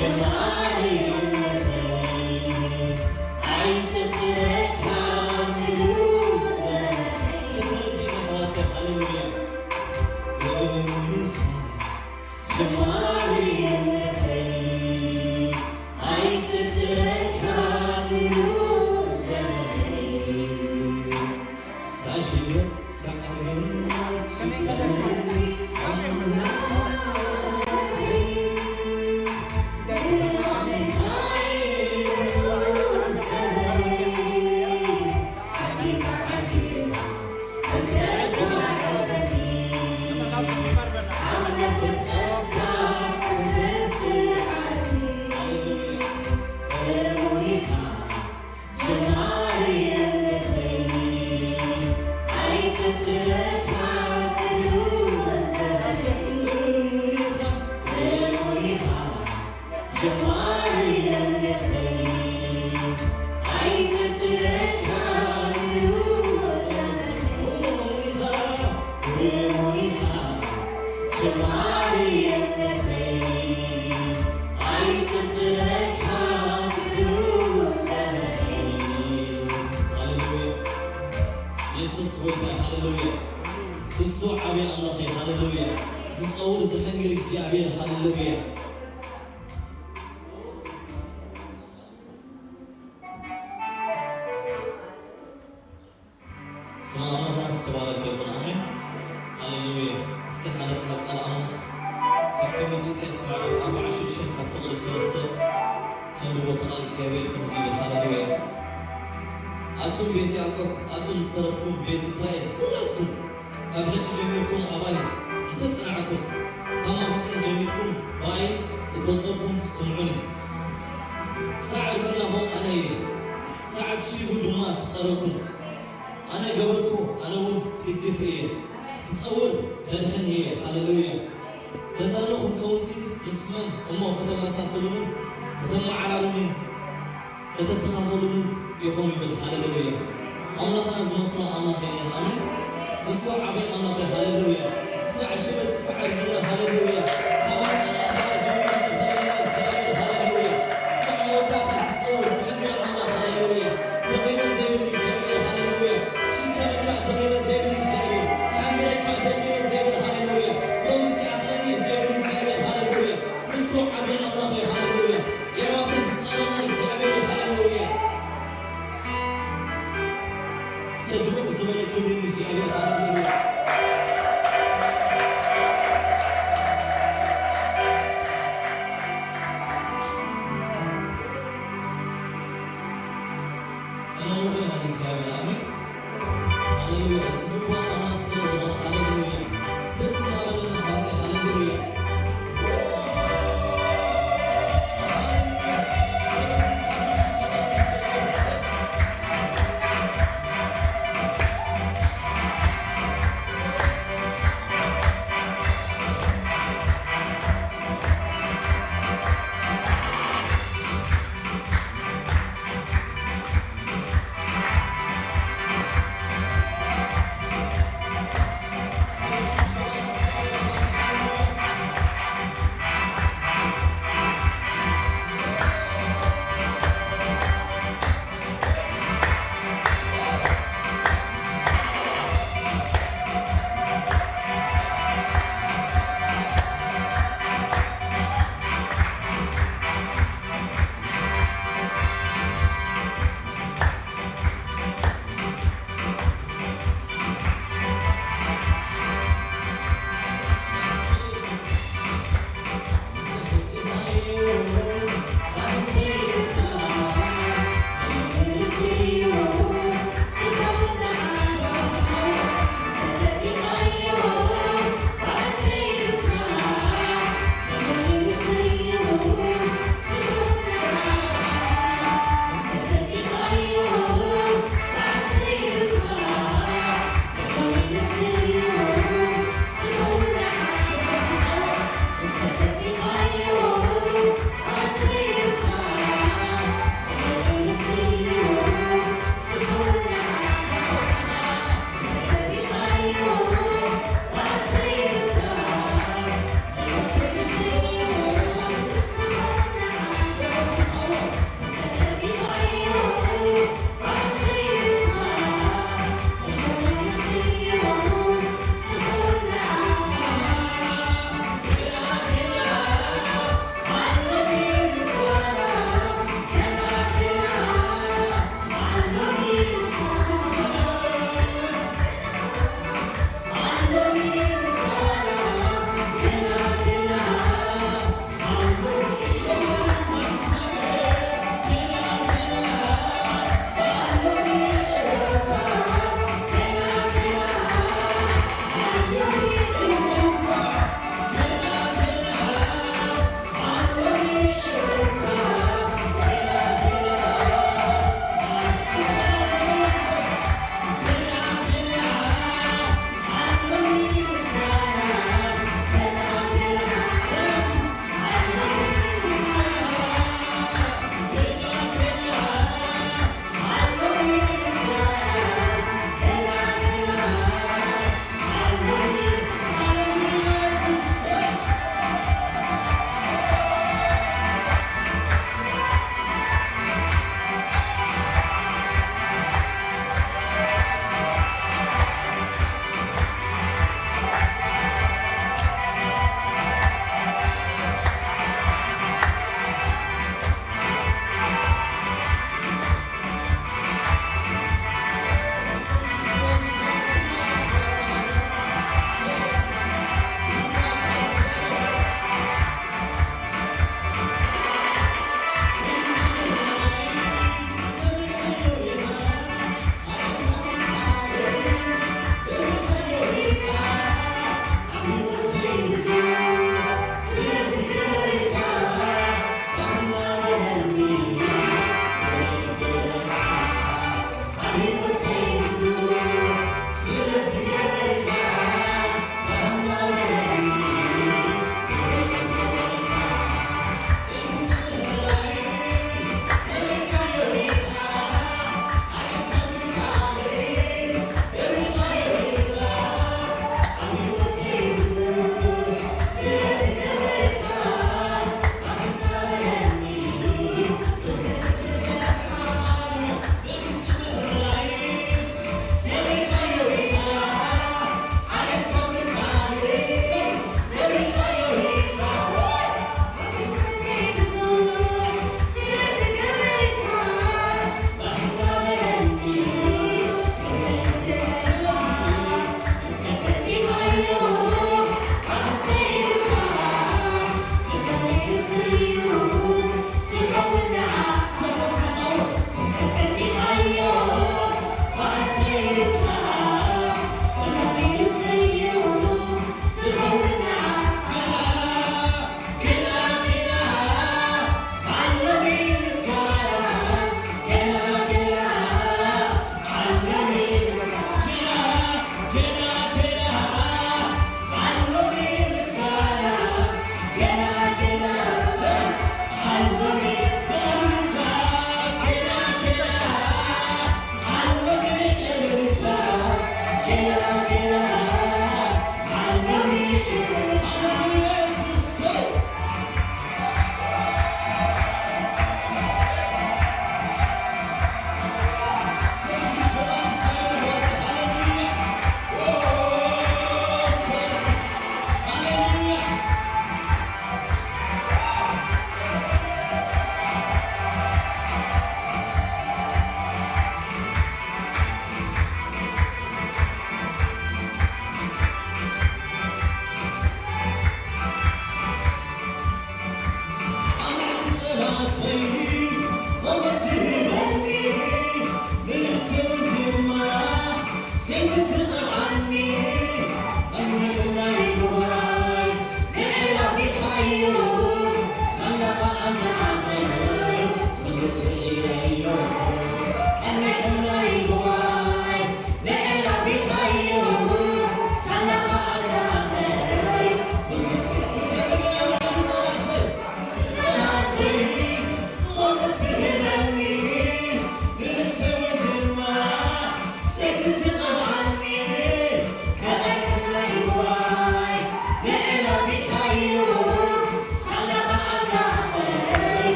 ጀማሪ እምነተይ ኣይጥርጥረካን ቅዱስ። እስኪ ተረዲእና ኣሕዋተይ፣ ሃሌሉያ። እሙን ኢኻ ጀማሪ እምነተይ ኣይጥርጥረካን ቅዱስ ዘመነይ። ሳሽበት ሳዕርን ጀማሪ እምነተይ ኣይጥርጥረካን ቅዱስ ዘመነይ። እሙን ኢኻ፣ እሙን ኢኻ ጀማሪ እምነተይ ኣይጥርጥረካን ቅዱስ ዘመነይ። እሙን ኢኻ፣ እሙን ኢኻ ጀማሪ እምነተይ ኣይጥርጥረካን ቅዱስ ዘመነይ። ሃሌሉያ። የሱስ ጎይታ፣ ሃሌሉያ። እሱ ዓብዪ ኣምላኽ እዩ፣ ሃሌሉያ። ዝጸውር ዝሕንግር እግዚኣብሔር፣ ሃሌሉያ። ስም ኣምላኽና ዝተባረኸ ይኹን። ኣሜን። ሃሌሉያ። እስኪ ሓደ ካብ ቃል ኣምላኽ፣ ካብ ትንቢት ኢሳያስ ምዕራፍ ኣርባዓ ሽዱሽተ ካብ ፍቕዲ ሰለስተ፣ ከም ብቦታ ቃል እግዚኣብሔር ከምዚ ይብል። ሃሌሉያ። ኣቱም ቤት ያዕቆብ፣ ኣቱም ዝተረፍኩም ቤት እስራኤል፣ ኩላትኩም ካብ ሕጂ ጀሚርኩም ኣባይ እንተጸናዕኩም፣ ካብ ማህፀን ጀሚርኩም ብኣይ እተጾርኩም ስምዑኒ። ክሳዕ እርግናኹም ኣነ እየ፣ ክሳዕ ትሽይቡ ድማ ክጸረኩም። ኣነ ገበርኩ፣ ኣነ እውን ክድግፍ እየ፣ ክጸውር ከድሕን እየ። ሃሌሉያ። በዛ ኣለኹም ከውሲ ምስ መን እሞ ከተመሳስሉንን ከተመዓራርዩንን ከተተኻኸሉንን ኢኹም ይብል። ሃሌሉያ። ኣምላኽና ዝመስሎ ኣምላኽ የለን። ኣሜን። ንሱ ዓብዪ ኣምላኽ እዩ። ሃሌሉያ። ክሳዕ ሽበት፣ ክሳዕ እርጅና። ሃሌሉያ። ካብ ማህፀን ኣዴና ጀሚሩ ዝፈለየና እግዚኣብሔር። ሃሌሉያ። ክሳዕ መወዳእታ ዝጸውር ዝሕንግር ኣምላኽ። ሃሌሉያ። ደኺመ ዘይብል እግዚኣብሔር። ሃሌሉያ። ክሽከመካ ደኺመ ዘይብል እግዚኣብሔር። ክሕንግረካ ደኺመ ዘይብል። ሃሌሉያ። ሎምስ ይኣኽለኒ ዘይብል እግዚኣብሔር። ሃሌሉያ። ንሱ ዓብዪ ኣምላኽ እዩ። ሃሌሉያ። የሕዋተይ ዝጸረና እግዚኣብሔር እዩ። ሃሌሉያ። እስከ ድምቕ ዝበለ ክብሪ ንእግዚኣብሔር። ሃሌሉያ። ከነምልኾ ኢና ንእግዚኣብሔር። ኣሜን። ሃሌሉያ። ዝግባእ ኣምላኽ ስለ ዝኾነ፣ ሃሌሉያ። ደስ እናበለና፣ ሃሌሉያ።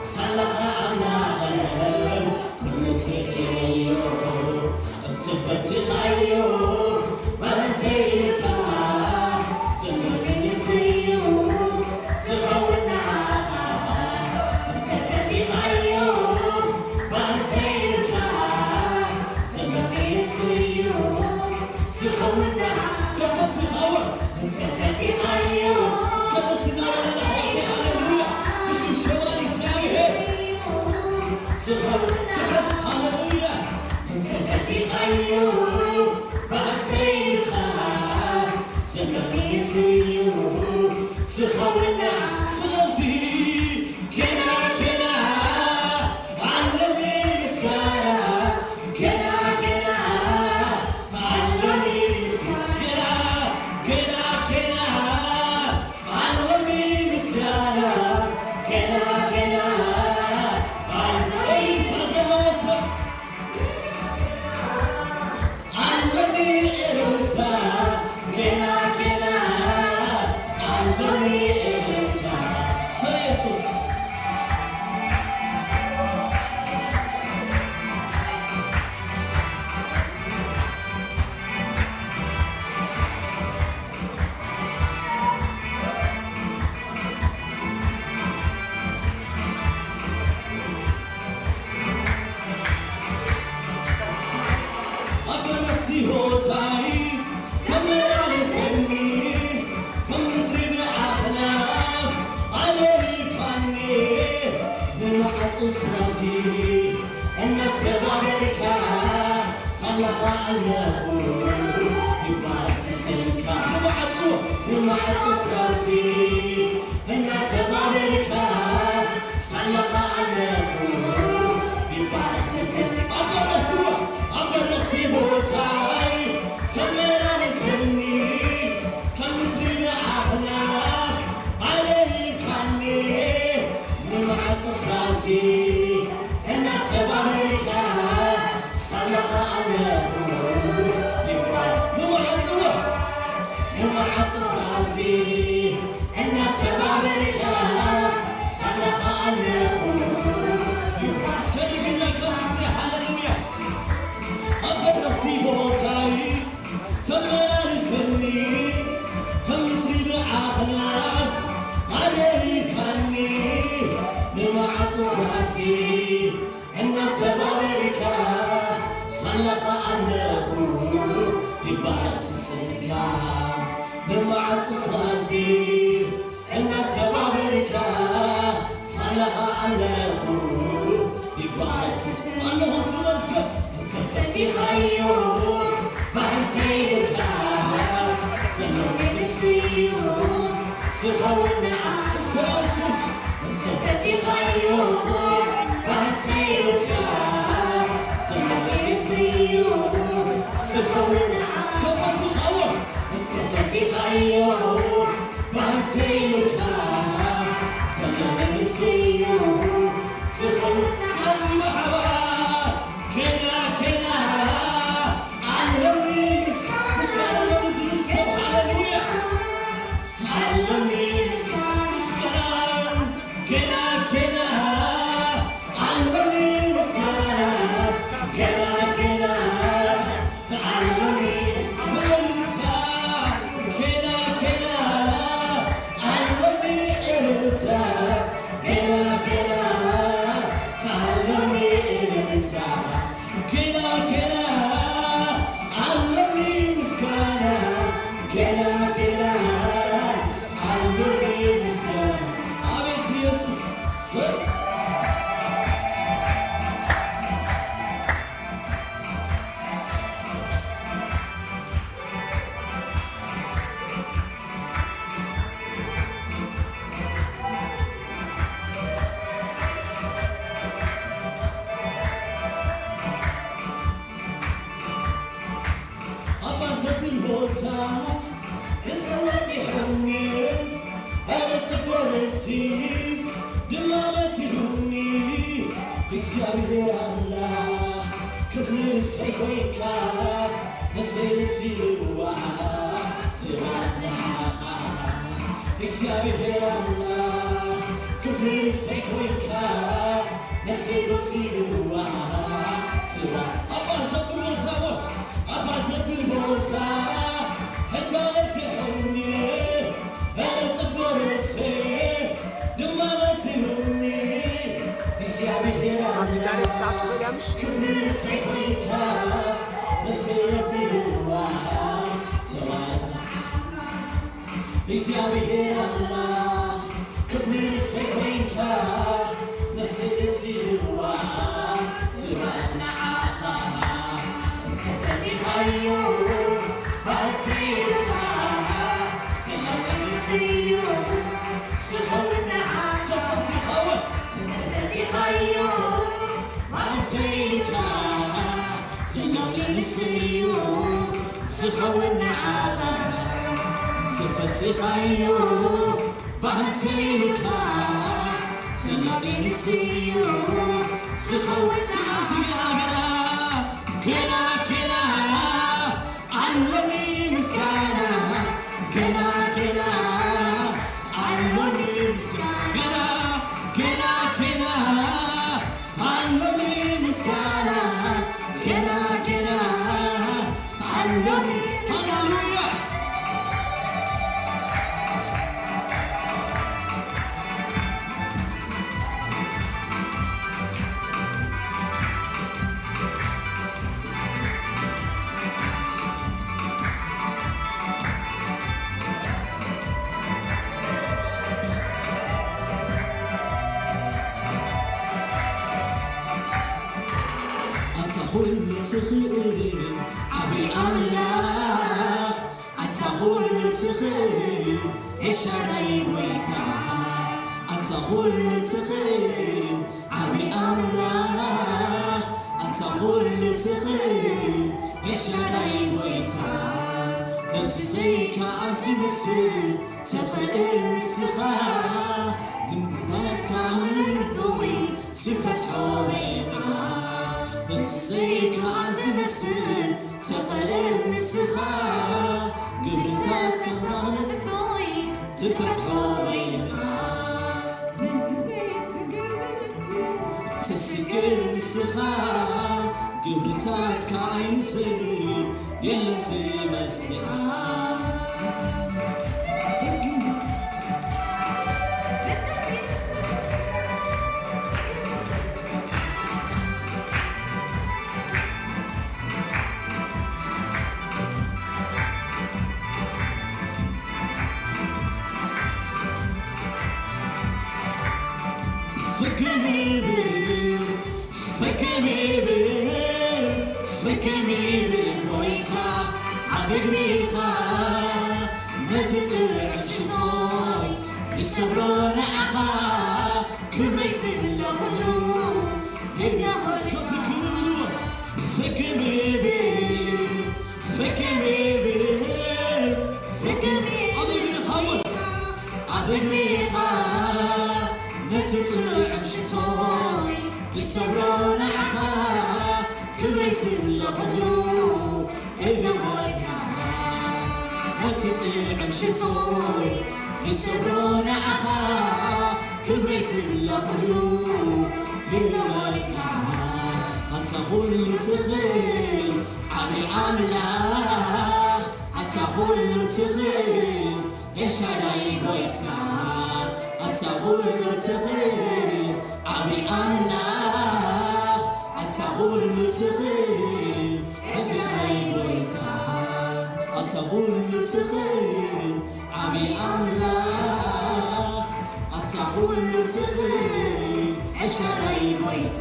ሳላኻ ኣምላኸይ ኩሉ ስዒረዮ፣ እቲ ፈቲኻዮ ባንተይ ኢልካ ዘመረኒ ስዩ ዝኸውን ንዓኻ። እቲ ፈቲኻዮ ባንተይ ኢልካ ዘመረኒ ስዩ ዝኸውን ንዓኻ። ተፈቲኻዮ፣ ተፈቲኻዮ። እስከ ደስ እናበለና ኣሕዋተይ፣ ሃሌሉያ፣ ብሽብሸባ ንእግዚኣብሔር። ዝኸውን ትኸት፣ ሃሌሉያ። ተፈቲኻዮ ባንተይ ኢልካ ዘመረኒ ስዩ ዝኸውን ንዓኻ። ስለዚ ገና፣ ገና ኣለኒ ምስጋና፣ ገና፣ ገና ኣለኒ ምስጋና፣ ገና፣ ገና፣ ገና ኣለኒ ምስጋና፣ ገና፣ ገና ኣለኒ። እልልታ ዘለዎ ሰብ ኣለኒ እልልታ፣ ገና፣ ገና ኣለኒ እልልታ። ስለ የሱስ። ኣበረቲ ቦታይ ተመላለሰኒ፣ ከም ንስሪ ብኣኽናፍ ኣደይካኒ፣ ንመዓጹ ስራሲ እናስተባበርካ ሳላኻ ኣለኹ፣ ይባረክ ስምካ። ንመዓጹ፣ ንመዓጹ ስራሲ እናስተባበርካ ሳላኻ ኣለኹ፣ ይባረክ ስምካ። ኣብ በረኽቲ፣ ኣብ በረኽቲ ቦታይ ተመላለሰኒ፣ ከም ንስሪ ብኣኽናፍ ኣደይካኒ፣ ንመዓጹ ስራሲ እናስተባበርካ ሳላኻ ኣለኹ ይባል። ንመዓጽዎ፣ ንመዓጽ ስራሲ እናስተባበርካ ሳላኻ ኣለኹ ይባል። እስከ ደግመ ከም ንስሪ ሃሌሉያ። ኣብ በረኽቲ ቦታይ ተመላልሰኒ፣ ከም ንስሪ ብኣኽናፍ ኣደይካኒ፣ ንመዓጽ ስራሲ እናስተባበርካ ሳላኻ ኣለኹ፣ ይባረኽ ስምካ። ንመዓጽ ስራሲ እናስተባበርካ ሳላኻ ኣለኹ፣ ይባረክ ስም ኣለኹ ዝበል ሰብ። እንተ ፈቲኻዮ ባንተይ ኢልካ ዘመረኒ ስዩ ዝኸውን ንዓኻ። ስለ የሱስ። እንተ ፈቲኻዮ ባንተይ ኢልካ ዘመረኒ ስዩ ዝኸውን ንዓኻ። ተፈቲኻዮ፣ እንተ ፈቲኻዮ ባንተይ ኢልካ ዘመረኒ ስዩ ዝኸውን። ስለዚ ብሓባር ገና፣ ገና ኣለኒ ምስ-፣ ምስጋና ኣለኒ ዝብል ሰብ፣ ሃሌሉያ። ኣለኒ ምስ-፣ ምስጋና፣ ገና፣ ገና ኣለኒ ምስጋና፣ ገና ቦታ ንሰባት ይሃብኒ፣ ኣረ ጽቡቕ ርእሲ ድማ መቲሩኒ። እግዚኣብሔር ኣምላኽ ክፍሊ ርስተይ ኮይንካ፣ ነፍሰይ ደስ ኢልዋ፣ ስብሐት ንዓኻ። እግዚኣብሔር ኣምላኽ ክፍሊ ርስተይ ኮይንካ፣ ነፍሰይ ደስ ኢልዋ፣ ስብሐት። ኣባ ዘብል ወዛወ፣ ኣባ ዘብል ቦታ፣ ሕታ በጺሑኒ፣ ኣረ ጽቡቕ ርእሲ ድማ መቲሩኒ። እግዚኣብሔር ኣምላኽ ክፍሊ ርስተይ ኮይንካ፣ ነፍሰይ ደስ ኢልዋ፣ ስብሐት ንዓኻ። እግዚኣብሔር ኣምላኽ ክፍሊ ርስተይ ኮይንካ፣ ነፍሰይ ደስ ኢልዋ፣ ስብሐት ንዓኻ። እንተ ፈቲኻዮ ባንተ ኢልካ፣ ሰላም መንግስቲ እዩ ዝኸውን ንዓኻ። እንተ ፈቲኻዮ፣ እንተ ፈቲኻዮ ባንተ ኢልካ፣ ሰላም መንግስቲ እዩ ዝኸውን ንዓኻ። እንተ ፈቲኻዮ ባንተ ኢልካ፣ ሰላም መንግስቲ እዩ ዝኸውን። ስለዚ ገና፣ ገና፣ ገና፣ ገና ኣሎኒ ምስጋና፣ ገና፣ ገና ኣሎኒ ምስጋና፣ ገና፣ ገና፣ ገና ኣሎኒ ምስጋና፣ ገና፣ ገና ኣሎኒ። ሃሌሉያ። ኣንታ ኩሉ ትኽእል ዓቢ ኣምላኽ፣ ኣንታ ኩሉ ትኽእል ኤልሻዳይ ጎይታ፣ ኣንታ ኩሉ ትኽእል ዓቢ ኣምላኽ፣ ኣንታ ኩሉ ትኽእል ኤልሻዳይ ጎይታ፣ ነቲ ዘይከኣል ዝመስል ትኽእል ንስኻ፣ ግንባርካ ምንዶይ ዝፈትሖ በይንኻ፣ ነቲ ዘይከኣል ዝመስል ትኽእል ንስኻ፣ ግብርታትካ ምንዶይ ትፈትሖ በይንኻ። ተስግር ንስኻ፣ ግብርታትካ ኣይንሰልን፣ የለን ዝመስለካ። ፍግም ይብል፣ ፍግም ይብል፣ ፍግም ይብል ጎይታ ኣብ እግሪኻ፣ ነቲ ጥዑም ሽቶይ ንሰብሮ ንዓኻ፣ ክብረይ ዝብሎ ኩሉ እስከ ፍግም ይብልዎ። ፍግም ይብል፣ ፍግም ይብል፣ ፍግም ኣብ እግርኻ እውን፣ ኣብ እግርኻ ነቲ ጥዑም ሽቶይ ዝሰብሮ ንዓኻ ክብሪ ዝብሎ ኩሉ እህቦ ኢኻ። ነቲ ጥዑም ሽቶይ ዝሰብሮ ንዓኻ ክብሪ ዝብሎ ኩሉ እህቦ ኢኻ። ኣንታ ኩሉ ትኽእል ዓቢ ኣምላኽ፣ ኣንታ ኩሉ ትኽእል ኤልሻዳይ ጎይታ፣ ኣንታ ኩሉ ትኽእል ዓቢ ኣምላኽ፣ ኣንታ ኩሉ ትኽእል ኤልሻዳይ ጎይታ፣ ኣንታ ኩሉ ትኽእል ዓቢ ኣምላኽ፣ ኣንታ ኩሉ ትኽእል ኤልሻዳይ ጎይታ፣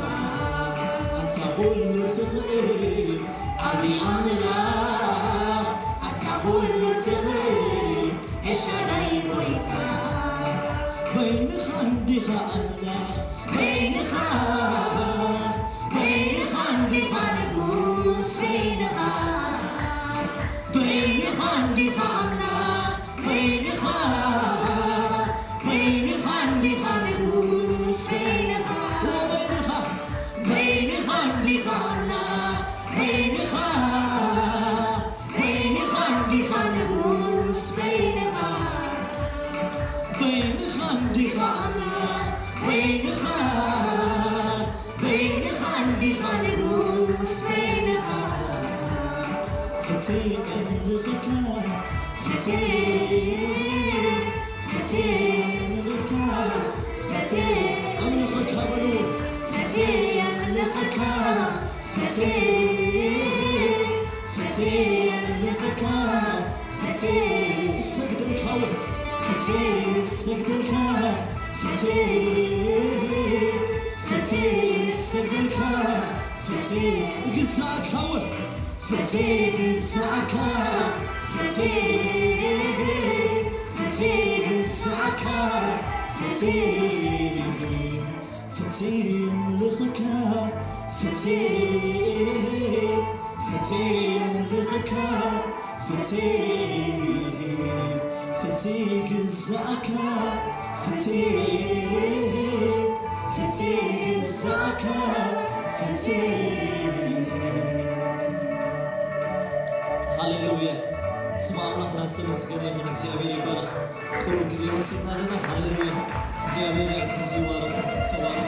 ኣንታ ኩሉ ትኽእል ዓቢ ኣምላኽ፣ ኣንታ ኩሉ ትኽእል ኤልሻዳይ ጎይታ። በይንኻ እንዲኻ ኣምላኽ፣ በይንኻ፣ በይንኻ እንዲኻ ንጉስ፣ በይንኻ። በይንኻ እንዲኻ ኣምላኽ፣ በይንኻ፣ በይንኻ እንዲኻ ንጉስ፣ በይንኻ፣ በይንኻ፣ በይንኻ እንዲኻ ኣምላኽ፣ በይንኻ፣ በይንኻ እንዲኻ ንጉስ፣ በይንኻ፣ በይንኻ እንዲኻ ኣምላኽ፣ በይንኻ፣ በይንኻ እንዲኻ ንጉስ፣ በይንኻ። ፍትይ ኣምልኸካ፣ ፍትይ፣ ፍትይ ኣምልኸካ፣ ፍትይ ኣምልኸካ በሉ። ፍትይ ኣምልኸካ፣ ፍትይ፣ ፍትይ ኣምልኸካ፣ ፍትይ እሰግደልካ፣ ፍትይ እሰግደልካ፣ ፍትይ፣ ፍትይ እሰግደልካ፣ ፍትይ ግዛእካ፣ ፍትይ ግዛእካ፣ ፍትይ፣ ፍትይ ግዛእካ፣ ፍትይ፣ ፍትይ ኣምልኸካ፣ ፍትይ፣ ፍትይ ኣምልኸካ፣ ፍትይ፣ ፍትይ ግዛእካ፣ ፍትይ፣ ፍትይ ግዛእካ፣ ፍትይ። ሃሌሉያ። ስም ኣምላኽና ዝተመስገነ ይኹን። እግዚኣብሔር ይባረኽ። ቁሩብ ግዜ ወሲድና ኣለና። ሃሌሉያ። እግዚኣብሔር የዕዝዝ፣ ይባረኹ። ተባረኹ።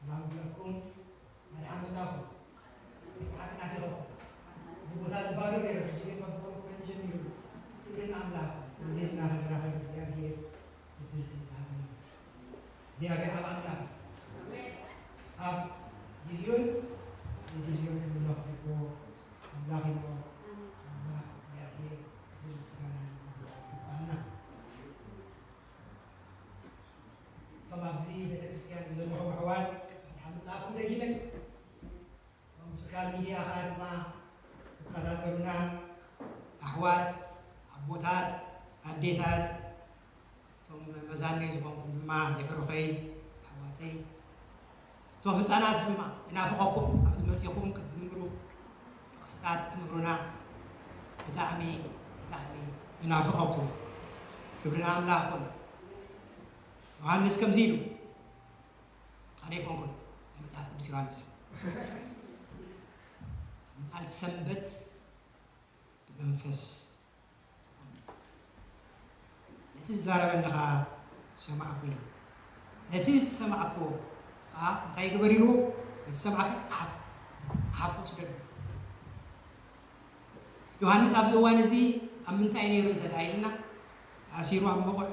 ሰላም ይብለኩም። መድሓን መጻእኩም። መድሓን ኣቲኹም። እዚ ቦታ እዚ ባዶ ነይሩ፣ ሕጂ ግን መፍቆሩ ኮይኑ ጀሚሩ። ክብሪ ንኣምላኽ። ከምዚ ኢልና ክንራኸብ እግዚኣብሔር ዕድል ስለ ዝሃበና። እግዚኣብሔር ኣብ ኣምላኽ፣ ኣብ ግዚኡን ንግዚኡን ክንምለስ ዝግብኦ ኣምላኽ እዩ። ኣምላኽ እግዚኣብሔር ክብሪ ምስጋና ይግባኣና። እቶም ኣብዚ ቤተክርስትያን ዘለኹም ኣሕዋት፣ ሰላም ምጻእኩም ደጊመ። እቶም ሶሻል ሚድያ ኸኣ ድማ ትከታተሉና ኣሕዋት፣ ኣቦታት፣ ኣዴታት፣ እቶም መዛነይ ዝኾንኩም ድማ የዕሩኸይ፣ ኣሕዋተይ፣ እቶም ህፃናት ድማ ንናፍቐኩም፣ ኣብዚ መፂኹም ክትዝምሩ፣ ጥቕስታት ክትምህሩና ብጣዕሚ፣ ብጣዕሚ ንናፍቐኩም። ክብሪ ንኣምላኽ ይኹን። ዮሃንስ ከምዚ ኢሉ፣ ኣነ ኣይኮንኩን፣ ናይ መጽሓፍ ቅዱስ ዮሃንስ። መዓልቲ ሰንበት ብመንፈስ ነቲ ዝዛረበኒ ኸኣ ሰማዕኩ ኢሉ። ነቲ ዝሰማዕክዎ ኸኣ እንታይ ግበር ኢልዎ? ነቲ ዝሰማዕካ ጸሓፍ፣ ጸሓፎ ስደዶ። ዮሃንስ ኣብዚ እዋን እዚ ኣብ ምንታይ ነይሩ እንተ ደኣ ኢልና፣ ተኣሲሩ ኣብ መቑዕ፣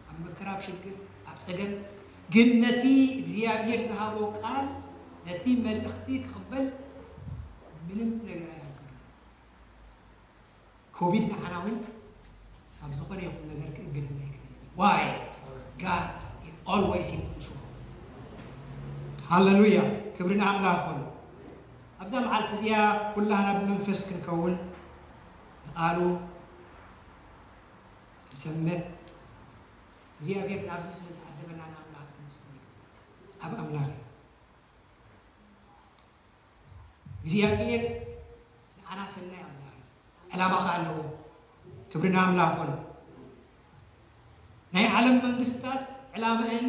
ኣብ መከራ፣ ኣብ ሽግር፣ ኣብ ጸገም፣ ግን ነቲ እግዚኣብሔር ዝሃቦ ቃል፣ ነቲ መልእኽቲ ክቕበል ምንም ነገር ኣይኣገዶን። ኮቪድ ንዓና እውን ካብ ዝኾነ ይኹን ነገር ክእግደና ይኽእል እዩ። Why? God is always in control። ሃሌሉያ! ክብሪ ንኣምላኽ ይኹን። ኣብዛ መዓልቲ እዚኣ ኩላህና ብመንፈስ ክንከውን፣ ንቓሉ ክንሰምዕ፣ እግዚኣብሔር ናብዚ ስለ ዝዓደመና ንኣምላኽ ክንመስግን ይግባእ። ኣብ ኣምላኽ እዩ። እግዚኣብሔር ንዓና ሰናይ ኣምላኽ እዩ። ዕላማ ኸኣ ኣለዎ። ክብሪ ንኣምላኽ ይኹን። ናይ ዓለም መንግስታት ዕላመአን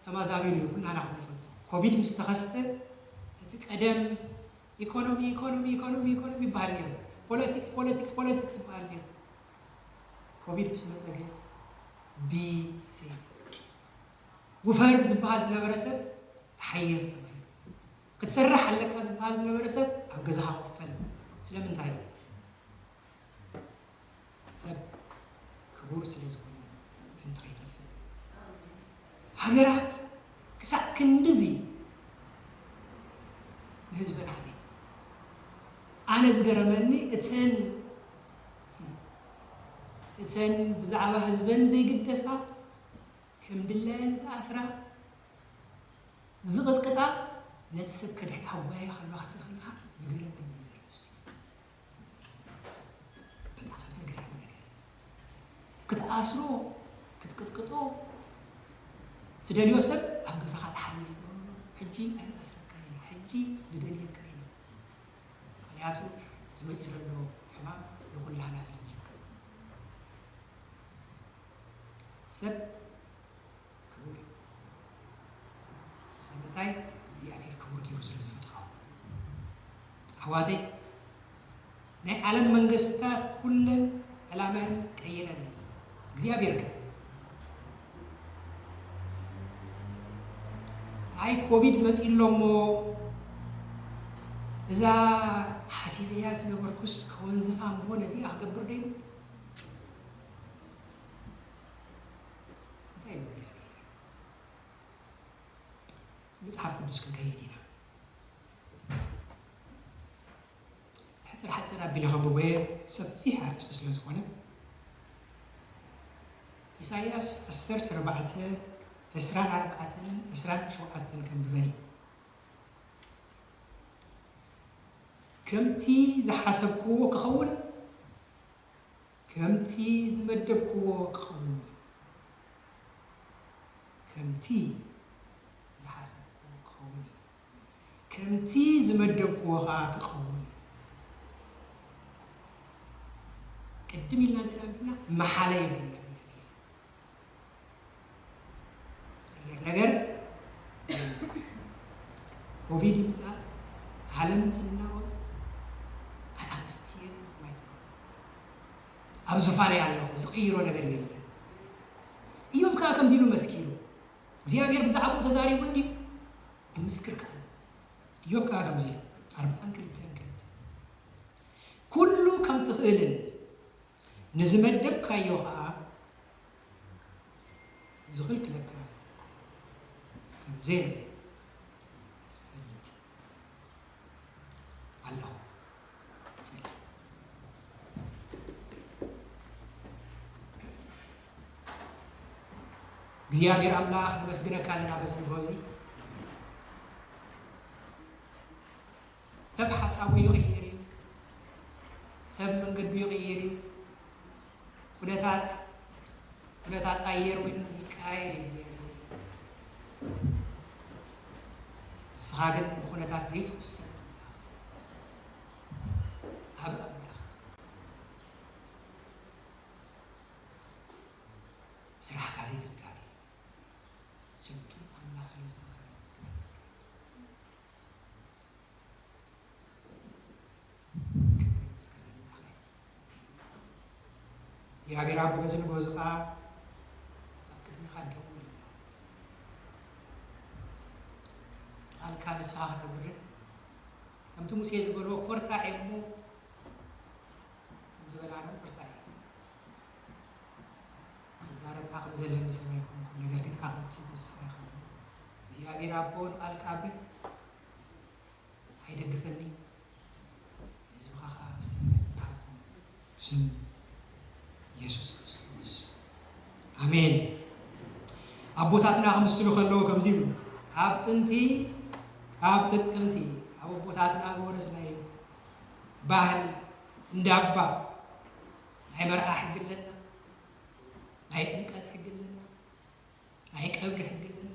ተመዛቢሉ እዩ፣ ኩላና ከም ንፈልጦ። ኮቪድ ምስ ተኸስተ፣ እቲ ቀደም ኢኮኖሚ፣ ኢኮኖሚ፣ ኢኮኖሚ፣ ኢኮኖሚ ይበሃል ነይሩ። ፖለቲክስ፣ ፖለቲክስ፣ ፖለቲክስ ይበሃል ነይሩ። ኮቪድ ምስ መጸ ግን፣ ቢ ሴፍ። ውፈር ዝበሃል ዝነበረ ሰብ፣ ተሓየር ተባሂሉ። ክትሰርሕ ኣለካ ዝበሃል ዝነበረ ሰብ፣ ኣብ ገዛኻ ኮፍ በል። ስለምንታይ? ሰብ ክቡር ስለ ዝኾነ ምእንቲ ከይጠፍእ። ሃገራት ክሳዕ ክንድዚ ዝገረመኒ እተን እተን ብዛዕባ ህዝበን ዘይግደሳ ከም ድላየን ዝኣስራ ዝቕጥቅጣ ነቲ ሰብ ከድሕን ኣብ ጓያ ከለዋ ክትርኢ ከለኻ ዝገርመኒ ነገር እዩ። በጣም ዘገርም ነገር። ክትኣስሮ ክትቅጥቅጦ ትደልዮ ሰብ ኣብ ገዛኻ ትሓልል። ሕጂ ኣይኣስረካን እየ፣ ሕጂ ንደልየካ እየ። ምኽንያቱ እቲ መፂኡ ዘሎ ሕማም ንኹላህና ስለ ዝርከብ። ሰብ ክቡር እዩ። ስለምንታይ? እግዚኣብሔር ክቡር ገይሩ ስለ ዝፈጠሮ። ኣሕዋተይ፣ ናይ ዓለም መንግስታት ኩለን ዕላመን ቀይረን። እግዚኣብሔር ግን ኣይ ኮቪድ መፂኡ ኣሎ እሞ እዛ ሓሲበያ ዝነበርኩስ ከወንዝፋ እሞ ነዚኣ ክገብር ዶ ኢሉ? እንታይ ኢሉ እግዚኣብሔር? መጽሓፍ ቅዱስ ክንከይድ ኢና። ሕጽር ሕጽር ኣቢለ ከንብቦ እየ፣ ሰፊሕ ኣርእስቲ ስለ ዝኾነ። ኢሳይያስ ዓሰርተ ኣርባዕተ፣ ዕስራን ኣርባዕተን ዕስራን ሸውዓተን ከንብበን እየ። ከምቲ ዝሓሰብክዎ ክኸውን፣ ከምቲ ዝመደብክዎ ክኸውን እዩ። ከምቲ ዝሓሰብክዎ ክኸውን እዩ። ከምቲ ዝመደብክዎ ኸዓ ክኸውን እዩ። ቅድም ኢልና እንተ ደኣ ኣንቢብና፣ መሓላ የብልና እግዚኣብሔር። ዝቕየር ነገር የለን። ኮቪድ ይምጻእ፣ ዓለም ትናወጽ፣ I am still not my throne። ኣብ ዙፋነይ ኣለኹ፣ ዝቕይሮ ነገር የለን። ኢዮብ ከኣ ከምዚ ኢሉ መስኪሩ፣ እግዚኣብሔር ብዛዕባኡ ተዛሪቡ እንድዩ፣ ዝምስክር ከኣ ኣሎ። ኢዮብ ከኣ ከምዚ ኢሉ፣ ኣርብዓን ክልተን ክልተ፣ ኩሉ ከም ትኽእልን ንዝመደብካዮ ኸኣ ዝኽልክለካ ከም ዘየለ እፈልጥ ኣለኹ። ጸሊ። እግዚኣብሔር ኣምላኽ ነመስግነካ ኣለና በዚ ንግሆ እዚ። ሰብ ሓሳቡ ይቕይር እዩ። ሰብ መንገዱ ይቕይር እዩ። ኩነታት ኩነታት ኣየር እውን ይቀያየር እዩ እግዚኣብሔር። ንስኻ ግን ብኩነታት ዘይትውሰን ኣምላኽ፣ ኣብ ኣምላኽ ብስራሕካ ዘይትጋገ ስልጡን ኣምላኽ ስለ ዝኾንካ ነመስግነካ። ክብሪ ምስጋና ንዓኻ ይኹን። እግዚኣብሔር ኣቦ በዚ ንግሆ እዚ ኸዓ ኣብ ቅድሚኻ ደው ኢልና፣ ቃልካ ንስኻ ከተብርህ፣ ከምቲ ሙሴ ዝበሎ፣ ኮርታዕ እሞ ከም ዝበላሎም ኮርታዕ እየ። ክዛረብ ከዓ ከም ዘለኒ ሰብ ኣይኮንኩን፣ ነገር ግን ኣኽብቲ ንስኻ ይኹን። እግዚኣብሔር ኣቦ ንቃልካ ኣብርህ። ኣይደግፈኒ፣ ህዝብኻ ኸዓ ኣሰናይ ይበሃልኩም። ብስም የሱስ ክርስቶስ፣ ኣሜን። ኣቦታትና ክምስሉ ከለዉ ከምዚ ይብሉ፣ ካብ ጥንቲ፣ ካብ ጥቅምቲ፣ ካብ ኣቦታትና ዝወረስናዮ ባህሊ፣ እንዳባ፣ ናይ መርዓ ሕጊ ኣለና፣ ናይ ጥምቀት ሕጊ ኣለና፣ ናይ ቀብሪ ሕጊ ኣለና።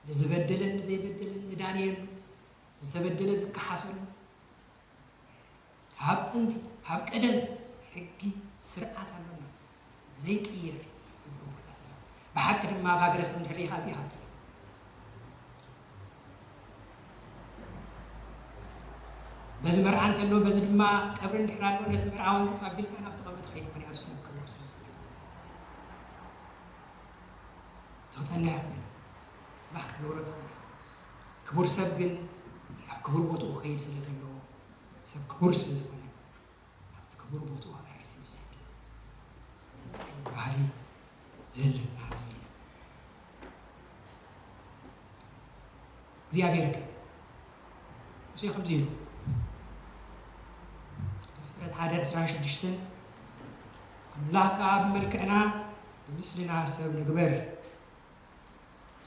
ንዝበደለን ንዘይበደለን ንዳንየሉ፣ ዝተበደለ ዝከሓሰሉ። ካብ ጥንቲ፣ ካብ ቀደም ሕጊ ስርዓት ኣሎና። ዘይቅየር ሕጊ ኣቦታትና። ብሓቂ ድማ ኣብ ሃገረ ሰብ እንድሕር ርኢኻ እዚኣ ትርኢ። በዚ መርዓ እንተሎ፣ በዚ ድማ ቀብሪ እንድሕር ኣሎ፣ ነቲ መርዓዊ እዚ ተቐቢልካ ናብቲ ቀብሪ ትኸይድ እኮ፣ ንያቱ ሰብ ክብሩ ስለ ዝኾነ። ትኽጸንሕ ኢኻ። ጽባሕ ክትገብሮ ትኽእል ኢኻ። ክቡር ሰብ ግን ኣብ ክቡር ቦትኡ ክኸይድ ስለ ዘለዎ፣ ሰብ ክቡር ስለ ዝኾነ፣ ኣብቲ ክቡር ቦትኡ ኣዕሪፉ ይውሰድ። ባህሊ ዘለና ህዝቢ ኢና። እግዚኣብሔር ግን ሙሴ ከምዚ ኢሉ፣ ሓደ ዕስራን ሽዱሽተን ኣምላኽ ከኣ ብመልክዕና ብምስልና ሰብ ንግበር።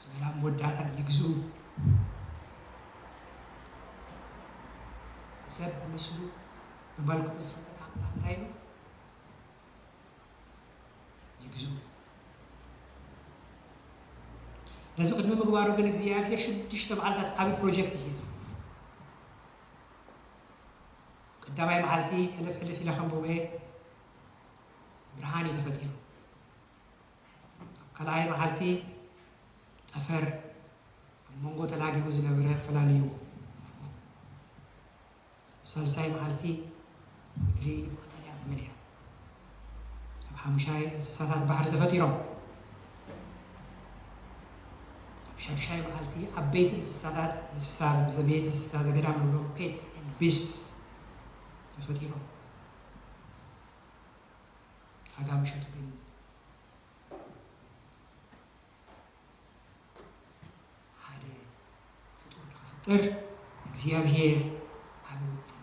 ሰላም መወዳእታ ይግዝኡ። ሰብ ብምስሉ ብመልክዑ ዝፈጠረ ኣምላኽ እንታይ ኢሉ? ይግዝኡ። ነዚ ቅድሚ ምግባሩ ግን እግዚኣብሔር ሽዱሽተ መዓልታት ዓቢ ፕሮጀክት ሒዙ። ቀዳማይ መዓልቲ ሕልፍ ሕልፍ ኢለ ከንብቦ እየ። ብርሃን እዩ ተፈጢሩ። ኣብ ካልኣይ መዓልቲ ጠፈር ኣብ መንጎ ተላጊቡ ዝነበረ ፈላልይዎ። ኣብ ሳልሳይ መዓልቲ ምድሪ ብቐጠልያ ተመሊኣ። ኣብ ሓሙሻይ እንስሳታት ባሕሪ ተፈጢሮም። ኣብ ሻዱሻይ መዓልቲ ዓበይቲ እንስሳታት፣ እንስሳ ዘቤት፣ እንስሳ ዘገዳም ንብሎም ፔትስ ኤንድ ቢስትስ ተፈጢሮም። ሓጋ ምሸቱ ግን ሓደ ፍጡር ንኽፍጠር እግዚኣብሔር ዓቢ ውጥን።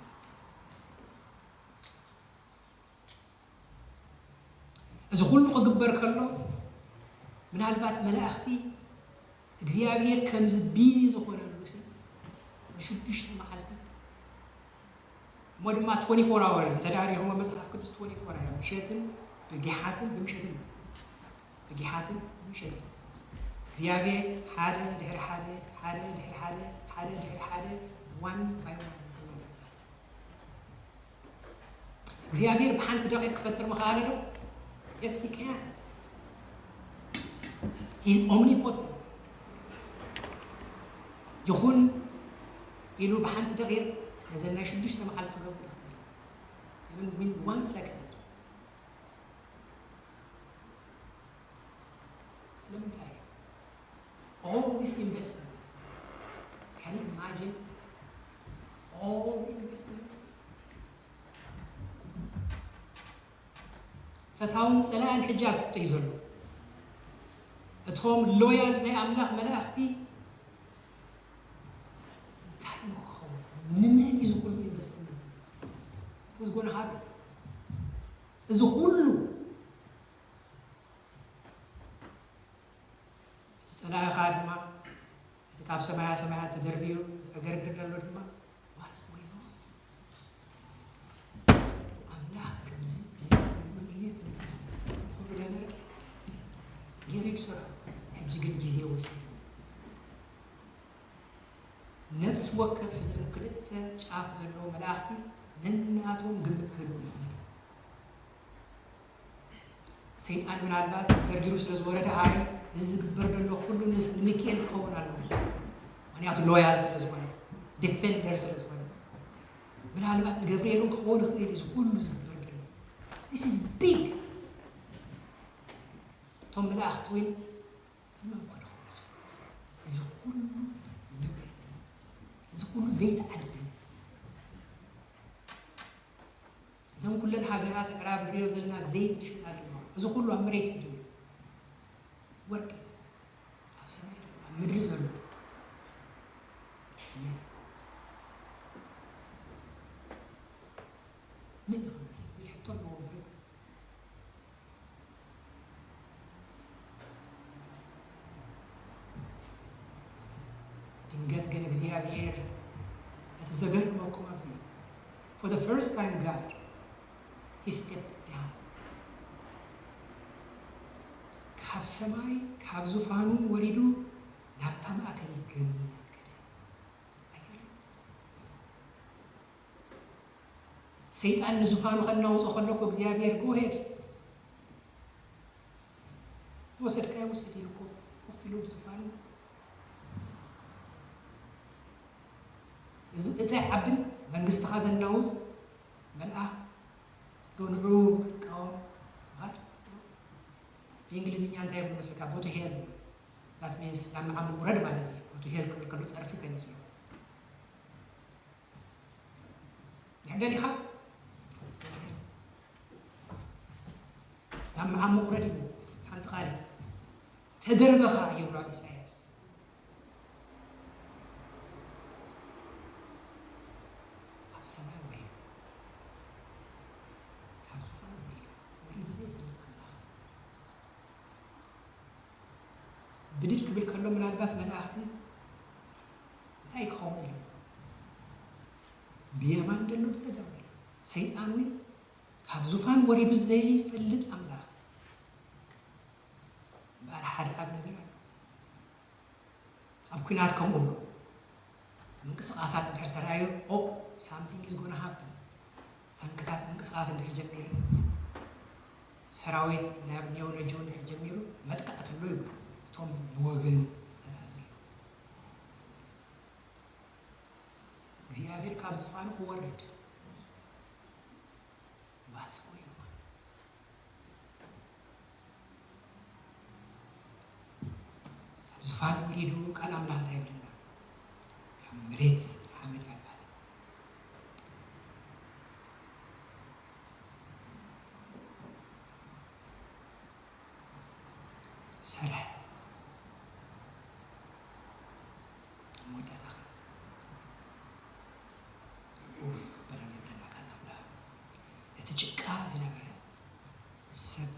እዚ ኩሉ ክግበር ከሎ ምናልባት መላእኽቲ እግዚኣብሔር ከምዚ ቢዚ ዝኾነሉ ሰብ ንሽዱሽተ መዓልቲ እሞ ድማ ትወንቲ ፎር ኣወር እንተ ደኣ ርኢኹሞ መጽሓፍ ቅዱስ ትወንቲ ፎር እዮም። ምሸትን ብጊሓትን ብምሸትን ብጊሓትን ብምሸትን እግዚኣብሔር ሓደ ድሕሪ ሓደ ሓደ ድሕሪ ሓደ ሓደ ድሕሪ ሓደ ዋን ባይ ዋን ይፈጥር። እግዚኣብሔር ብሓንቲ ደቂቕ ክፈጥር ምኽኣለ ዶ? Yes, he can. He is omnipotent. ይኹን ኢሉ ብሓንቲ ደቂቕ ነዘን ናይ ሽዱሽተ መዓልቲ ክገብር ይኽእል። Even with one second. ስለምንታይ? All this investment. Can you imagine all the investment? ፈታውን ጸላእን ሕጂ ኣብ ሕቶ እዩ ዘሎ። እቶም ሎያል ናይ ኣምላኽ መላእኽቲ እንታይ እዩ ክኸውን? ንመን እዩ ዝኹሉ ኢንቨስትመንት እዚ? Who's gonna have it? እዚ ኩሉ እቲ ጸላኢኻ ድማ እቲ ካብ ሰማያ ሰማያት ተደርብዩ ዝዕገርግር ዘሎ ድማ ዋትስ ጎይንግ ኦን? ኣምላኽ ከምዚ ብመለየ ኩሉ ነገር ገይሩ ይድሰራ። ሕጂ ግን ግዜ ወሲዱ ነብሲ ወከፍ እዘን ክልተ ጫፍ ዘለዎ መላእኽቲ ነናቶም ግምት ክህልዎም ይኽእል። ሰይጣን ምናልባት ተገርጊሩ ስለ ዝወረደ ኣይ እዚ ዝግበር ዘሎ ኩሉ ንስ- ንሚካኤል ክኸውን ኣለዎ። ምክንያቱ ሎያል ስለ ዝኾነ፣ ዲፌንደር ስለ ዝኾነ፣ ምናልባት ንገብርኤል እውን ክኸውን ይኽእል እዩ። እዚ ኩሉ ዝግበር ዘሎ this is big። እቶም መላእኽቲ እውን ንመን ኮን ክኸውን ይኽእል? እዚ ኩሉ ንብረት፣ እዚ ኩሉ ዘይተኣደነ፣ እዘን ኩለን ሃገራት ምዕራብ ንሪኦ ዘለና ዘይት ዝሸጣ ድማ እዚ ኩሉ ኣብ መሬት ይድሉ ወርቂ ኣብ ሰማይ ኣብ ምድሪ ዘሎ መን መን ክመፅእ ዝብል ሕቶ ኣለዎ። ብርግፅ ድንገት ግን እግዚኣብሔር እቲ ዘገርመኩም ኣብዚ for the first time God he stepped down ካብ ሰማይ ካብ ዙፋኑ ወሪዱ ናብታ ማእከል ገነት ከደ። ኣይገርም? ሰይጣን ንዙፋኑ ከናውጾ ከሎ እኮ እግዚኣብሔር go ahead ተወሰድካዮ ውሰድ ኢሉ እኮ ኮፍ ኢሉ ብዙፋኑ እዚ እንታይ ዓብን መንግስትኻ ዘናውጽ መልኣኽ ዶ ንዑ ክትቃወም ምኻድ? ብእንግሊዝኛ እንታይ ይብሉ መስልካ? Go to hell. That means ናብ መዓሙቕ ውረድ ማለት እዩ። Go to hell ክብል ከሎ ጸርፊ ከይመስሎ። ድሕር ደሊኻ ናብ መዓሙቕ ውረድ ይብሉ። ሓንቲ ቃል ተደርበኻ ይብሉ ኣብ ኢሳያስ። ኣብ ሰማይ ወሪዱ። ብድድ ክብል ከሎ ምናልባት መላእኽቲ እንታይ ክኸውን ኢሎም ብየማን ዘሎ ብጸጋም ዘሎ ሰይጣን እውን ካብ ዙፋን ወሪዱ ዘይፈልጥ ኣምላኽ እምበኣር ሓደ ኣብ ነገር ኣሎ። ኣብ ኲናት ከምኡ ኣሎ። ምንቅስቓሳት እንድሕር ተራእዩ ኦ ሳምቲንግ ኢዝ ጎና ሃፕን ታንክታት ምንቅስቓስ እንድሕር ጀሚሩ ሰራዊት ናብ ኒዮነጆ እንድሕር ጀሚሩ መጥቃዕቲ ኣሎ ይብሉ እቶም ብወገን ጸላኢ ዘለዉ እግዚኣብሔር ካብ ዝፋኑ ክወርድ What's going on? ካብ ዝፋን ወሪዱ ቃል ኣምላኽ እንታይ ይብለና? ካብ መሬት ሓመድ ኣልባለ ሰራሕ መወዳእታ ኡፍ በደም ይብለና ቃል ኣምላኽ። እቲ ጭቃ ዝነበረ ሰብ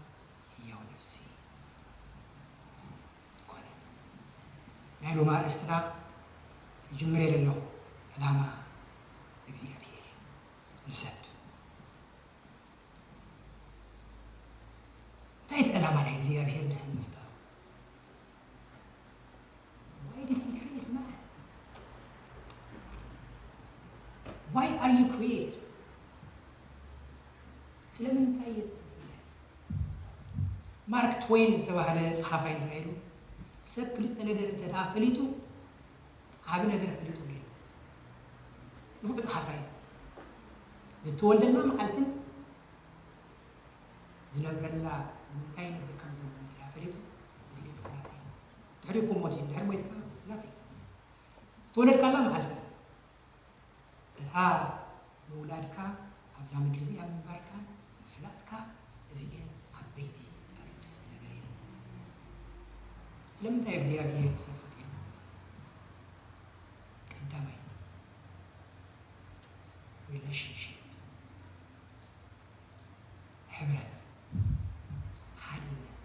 ህያው ነፍሲ ኮነ። ናይ ሎማ ኣርእስትና ይጅምር የለ ኣለኹ ዕላማ እግዚኣብሔር ንሰብ እንታይ እቲ ዕላማ ናይ እግዚኣብሔር ንሰብ ምፍጣሩ? Why did he create man? Why are you created? ስለምንታይ እየ ተፈጢረ? ማርክ ትወይን ዝተባህለ ጸሓፋይ እንታይ ኢሉ? ሰብ ክልተ ነገር እንተ ደኣ ፈሊጡ ዓቢ ነገር ፈሊጡ ኢሉ። ንፉዕ ጸሓፋይ ዝተወልደልና መዓልትን ዝነብረላ ንምንታይ ይነብር ከም ዘሎ እንተ ደኣ ፈሊጡ እዚ እዩ ፍላጥ እዩ። ድሕሪ እኮ ሞት እዩ። ድሕሪ ሞይትካ ፍላጥ እዩ። ዝተወለድካላ መዓልቲ እታ ምውላድካ ኣብዛ ምድሪ እዚኣ ምንባርካ ምፍላጥካ እዚኤን ዓበይቲ ኣገደስቲ ነገር እየን። ስለምንታይ እግዚኣብሔር ብሰብ ፈጢሩ? ቀዳማይ ሪሌሽንሽፕ ሕብረት ሓድነት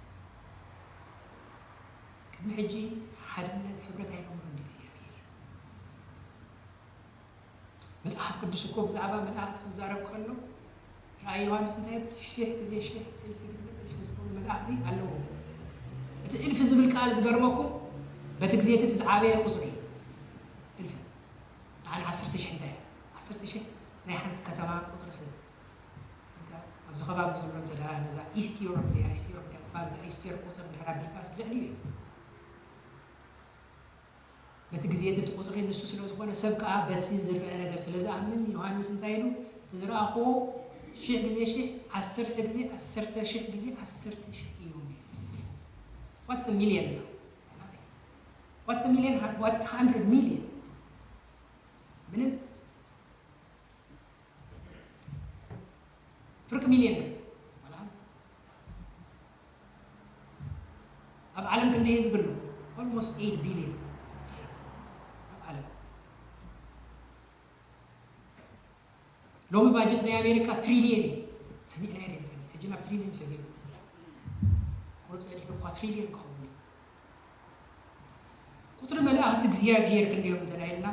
ቅድሚ ሕጂ ሓድነት ሕብረት ኣይነበሮን እግዚኣብሔር መጽሓፍ ቅዱስ እኮ ብዛዕባ መላእክቲ ክዛረብ ከሎ ራእይ ዮሃንስ እንታይ ሽሕ ግዜ ሽሕ እልፊ ግዜ እልፊ ዝኾኑ መላእክቲ ኣለዎ እቲ እልፊ ዝብል ቃል ዝገርመኩም በቲ ግዜ እቲ ዝዓበየ ቁፅሪ እዩ እልፊ ንዓን ዓሰርተ ሽሕ እንታይ ዓሰርተ ሽሕ ናይ ሓንቲ ከተማ ቁፅሪ ሰብ ኣብዚ ከባቢ ዘሎ እንተ ነዛ ኢስት ዩሮፕ እዚኣ ኢስት ዩሮፕ እያ ትበሃል እዛ ኢስት ዩሮፕ ቁፅሪ ድሕር ኣቢልካ ልዕሊ እዩ በቲ ግዜ እቲ ቁፅሪ ንሱ ስለ ዝኾነ ሰብ ከዓ በቲ ዝረአ ነገር ስለ ዝኣምን ዮሃንስ እንታይ ኢሉ እቲ ዝረኣኽዎ ሽሕ ግዜ ሽሕ ዓሰርተ ግዜ ዓሰርተ ሽሕ ግዜ ዓሰርተ ሽሕ እዮም What's a million now? Nothing. What's a million? What's hundred million? ምንም ፍርቂ ሚልዮን ግን ኣብ ዓለም ክንደይ ህዝቢ ኣሎ? Almost eight billion ኣብ ዓለም ሎሚ ባጀት ናይ ኣሜሪካ ትሪልየን እዩ ሰሚዕና ኢና ይፈልጥ ሕጂ ናብ ትሪልየን ሰጊሩ ቁሩብ ፀኒሑ እኳ ትሪልየን ክኸውን እዩ ቁፅሪ መላእኽቲ እግዚኣብሔር ክንደዮም እንተዳይልና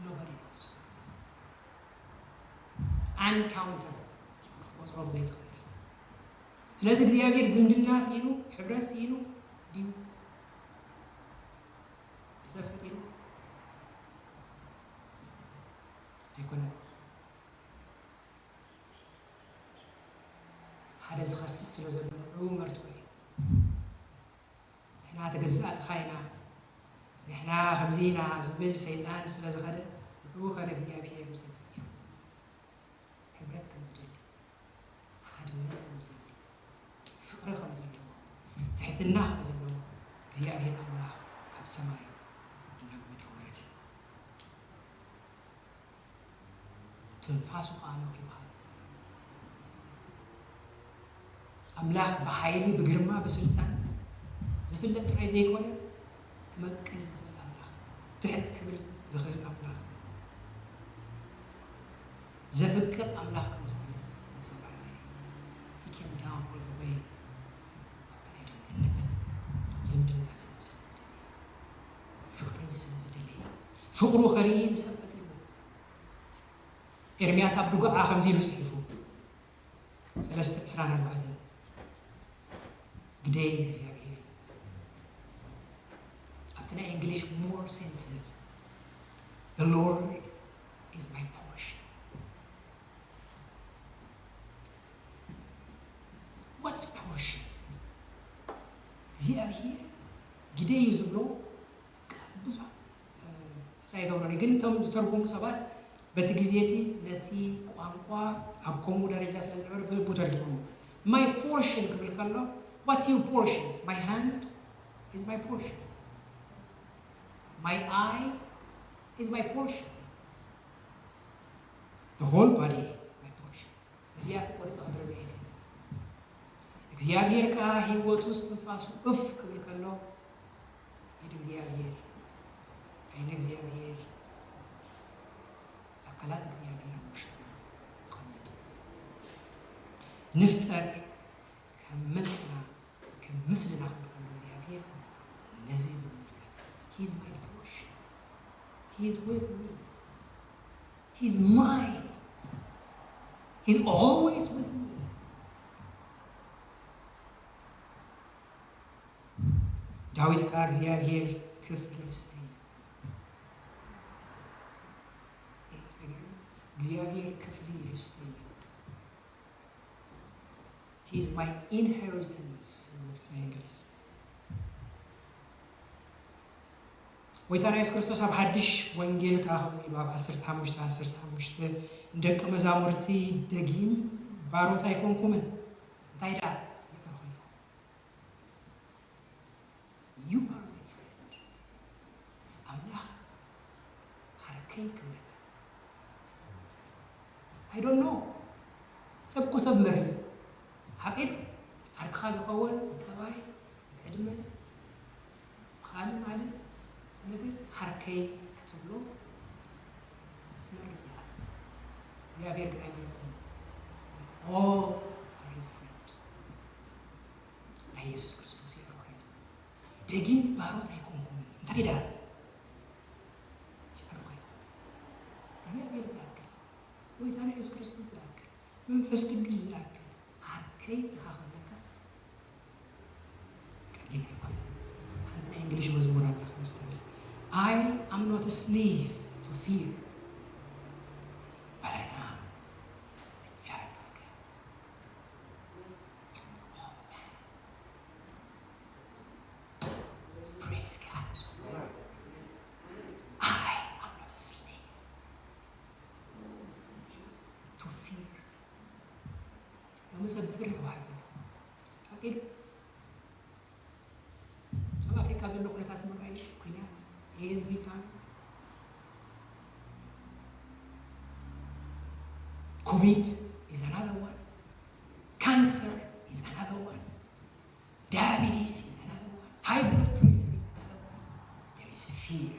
nobody knows uncountable ክትቆፅሮም ዘይትኽእል ስለዚ እግዚኣብሔር ዝምድና ስኢኑ ሕብረት ስኢኑ ድዩ ንሰብ ፈጢሩ ኣይኮነን ሓደ ዝኸስስ ስለ ዘሎ ንዑ መርትዖ እዩ ንሕና ተገዛእትኻ ኢና ንሕና ከምዚ ኢና ዝብል ሰይጣን ስለ ዝኸደ ንዑ ከም እግዚኣብሔር ምሰል ፈጢሩ ሕብረት ከም ዝደሊ ሓድነት ከም ዝደሊ ፍቕሪ ከም ዘለዎ ትሕትና ከም ዘለዎ እግዚኣብሔር ኣምላኽ ካብ ሰማይ ናብ ምድሪ ወረደ ትንፋሱ ከዓ መኺሩ ሃበ ኣምላኽ ብሓይሊ ብግርማ ብስልጣን ዝፍለጥ ጥራይ ዘይኮነ ክመቅል ዝኽእል ኣምላኽ ትሕት ክብል ዝኽእል ኣምላኽ ዘፍቅር ኣምላኽ ከም ዝኾነ ንሰብ ኣርኣየ He came down all the way ኣብቲ ናይ ድንግልነት ዝምድና ሰብ ስለ ዝደለየ ፍቕሩ ከርኢ ንሰብ ፈጢርዎ። ኤርምያስ ኣብ ድጉዓ ከምዚ ኢሉ ጽሒፉ፣ ሰለስተ ዕስራን ኣርባዕተን፣ ግደይ እግዚኣብሔር። ኣብቲ ናይ እንግሊሽ more sensitive, the Lord is my portion. What's portion? እግዚኣብሔር ግደይ እዩ ዝብሎ ቃል ብዙሕ ስታይ ገብረኒ። ግን እቶም ዝተርጎሙ ሰባት በቲ ግዜ እቲ ነቲ ቋንቋ ኣብ ከምኡ ደረጃ ስለ ዝነበረ ብልቡ ተርጊሞሞ። My portion ክብል ከሎ, what's your portion? My hand is my portion. My eye is my portion. The whole body is my portion. እዚኣ ስቆርጻ ብርበ እግዚኣብሔር ከኣ ህይወቱ እስትንፋሱ እፍ ክብል ከሎ፣ ኢድ እግዚኣብሔር፣ ዓይኒ እግዚኣብሔር፣ ኣካላት እግዚኣብሔር ኣብ ውሽጥና ተቐሚጡ። ንፍጠር ከም መልክና ከም ምስልና ክንብል ከሎ እግዚኣብሔር ነዚ ብምልከት He is my portion. He is with me. He is mine. He is always with me. ዳዊት ከኣ እግዚኣብሔር ክፍሊ ርስተይ፣ እግዚኣብሔር ክፍሊ ርስተይ፣ He is my inheritance፣ ናይ እንግሊዝ። ጎይታና የሱስ ክርስቶስ ኣብ ሓድሽ ወንጌል ከኣ ከምኡ ኢሉ ኣብ ዓሰርተ ሓሙሽተ ዓሰርተ ሓሙሽተ ንደቂ መዛሙርቲ ደጊም ባሮት ኣይኮንኩምን፣ እንታይ ደኣ ይዕርኹ ኢኹም። You are my friend. ኣምላኽ ዓርከይ ክብለካ። I don't know። ሰብ እኮ ሰብ መርጽ። ሓቂ ዓርክኻ ዝኸውን ብጠባይ፣ ብዕድመ፣ ብኻልእ ማለት ነገር ዓርከይ ክትብሎ ትመርጽ ኢኻ። እግዚኣብሔር ግን ኣይመረጸን። We all are his friends. ናይ የሱስ ክርስቶስ የዕሩኽ ኢና። ደጊም ባሮት ኣይኮንኩምን። እንታይ ደኣ? የዕሩኽ ኣይኮንኩምን። እግዚኣብሔር ዝኣክል፣ ጎይታና የሱስ ክርስቶስ ዝኣክል፣ መንፈስ ቅዱስ ዝኣክል ዓርከይ ኢኻ ክብለካ ቀሊል ኣይኮነን። ሓንቲ ናይ እንግሊሽ መዝሙር ኣላ ከምዚ ትብል፣ I am not a slave to fear, but I am a child of God. Oh, man. Praise God. I am not a slave to fear. ሎሚ ሰብ ብፍርሂ ተዋሒጡ ኣሎ። ኣብ ኢዱ ኣብ ኣፍሪካ ዘሎ ኩነታት ምርኣይ፣ ኩናት፣ every time። COVID is another one. Cancer is another one. Diabetes is another one. High blood pressure is another one. There is fear.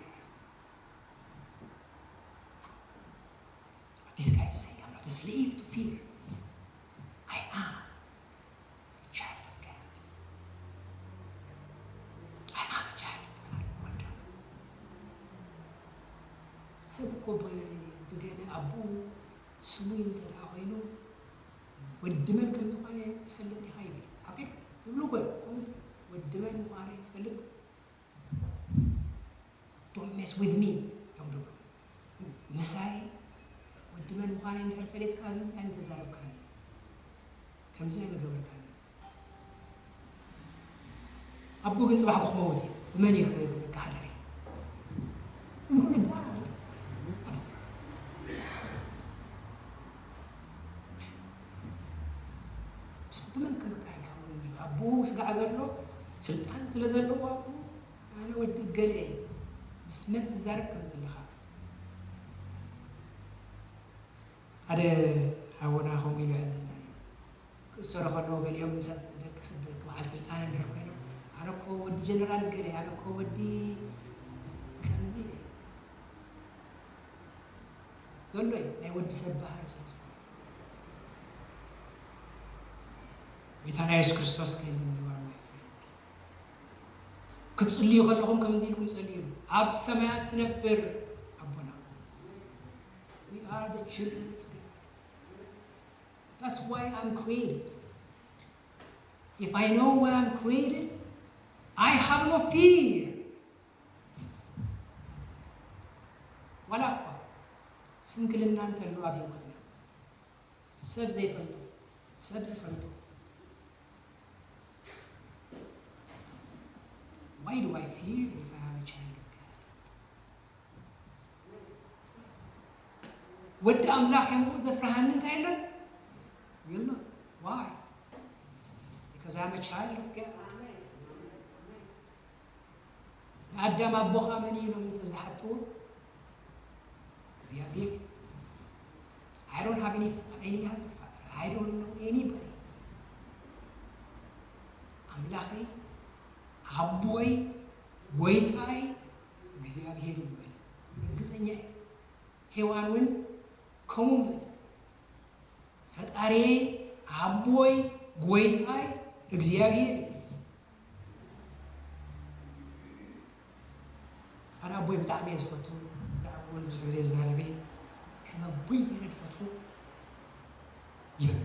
But this guy is saying, I'm not a slave to fear. I am a child of God. I am a child of God. Wonderful. ሰብ እኮ ብ-፣ ብገለ ኣቦኡ ስሙይ እንተ ደኣ ኮይኑ፣ ወዲ መን ከም ዝኾነ ትፈልጥ ዲኻ ይብል። ሓቂ ይብሉ እኮ እዮም። ከምኡ ወዲ መን ምዃነ ትፈልጥ? Don't mess with me እዮም ዝብሉ። ምሳይ ወዲ መን ምዃነ እንድሕር ፈሊጥካ፣ እዚ እንታይ ምተዛረብካኒ? ከምዚ ኣይምገበርካኒ። ኣቦ ግን ጽባሕ ክመውት እዩ። ብመን እዩ ክብካ ሓዳሪ? እዚ ኩሉ ዳ-፣ ምስ ብመን ክብካ ኣይከውን እዩ። ኣቦ ስጋዕ ዘሎ ስልጣን ስለ ዘለዎ ኣቦ፣ ኣነ ወዲ ገለ እየ። ምስ መን ትዛረብ ከም ዘለኻ። ሓደ ሓውና ከምኡ ኢሉ ይሕልና እዩ። ክእሰሩ ከለዉ ገሊኦም ምስ ደቂ ስብ-፣ በዓል ስልጣን እንድሕር ኮይኖም፣ ኣነ እኮ ወዲ ጀነራል ገለ፣ ኣነ እኮ ወዲ ከምዚ እየ። ዘሎ እዩ፣ ናይ ወዲ ሰብ ባህሪ ስለ ዝኾነ። ጎይታና የሱስ ክርስቶስ ግን፣ you are my friend። ክትጽልዩ ከለኹም ከምዚ ኢልኩም ጸልዩ። ኣብ ሰማያት ትነብር are the children of God. That's why I'm created. If I know why I'm created, I have no fear. ዋላ እኳ ስንክልና እንተሎ ኣብ ህይወትና ሰብ ዘይፈልጦ ሰብ ዝፈልጦ Why do I fear if I have a child of God? ወዲ ኣምላኽ የምኡ ዘፍርሃኒ እንታይ የለን የሎ Why? Because I'm a child of God. ንኣዳም ኣቦኻ መን እዩ ኢሎም እንተዝሓትዎ እግዚኣብሔር I don't have any any other father. I don't know anybody. ኣምላኸይ ኣቦይ ጎይታይ እግዚኣብሔር ይበል። ርግፀኛ እየ። ሄዋን እውን ከምኡ በለት። ፈጣሪየ ኣቦይ ጎይታይ እግዚኣብሔር እዩ። ኣነ ኣቦይ ብጣዕሚ እየ ዝፈቱ። ብዛዕባ እውን ብዙሕ ግዜ ዝዛረበ ከም ኣቦይ ገይረ ዝፈቱ የብሉ።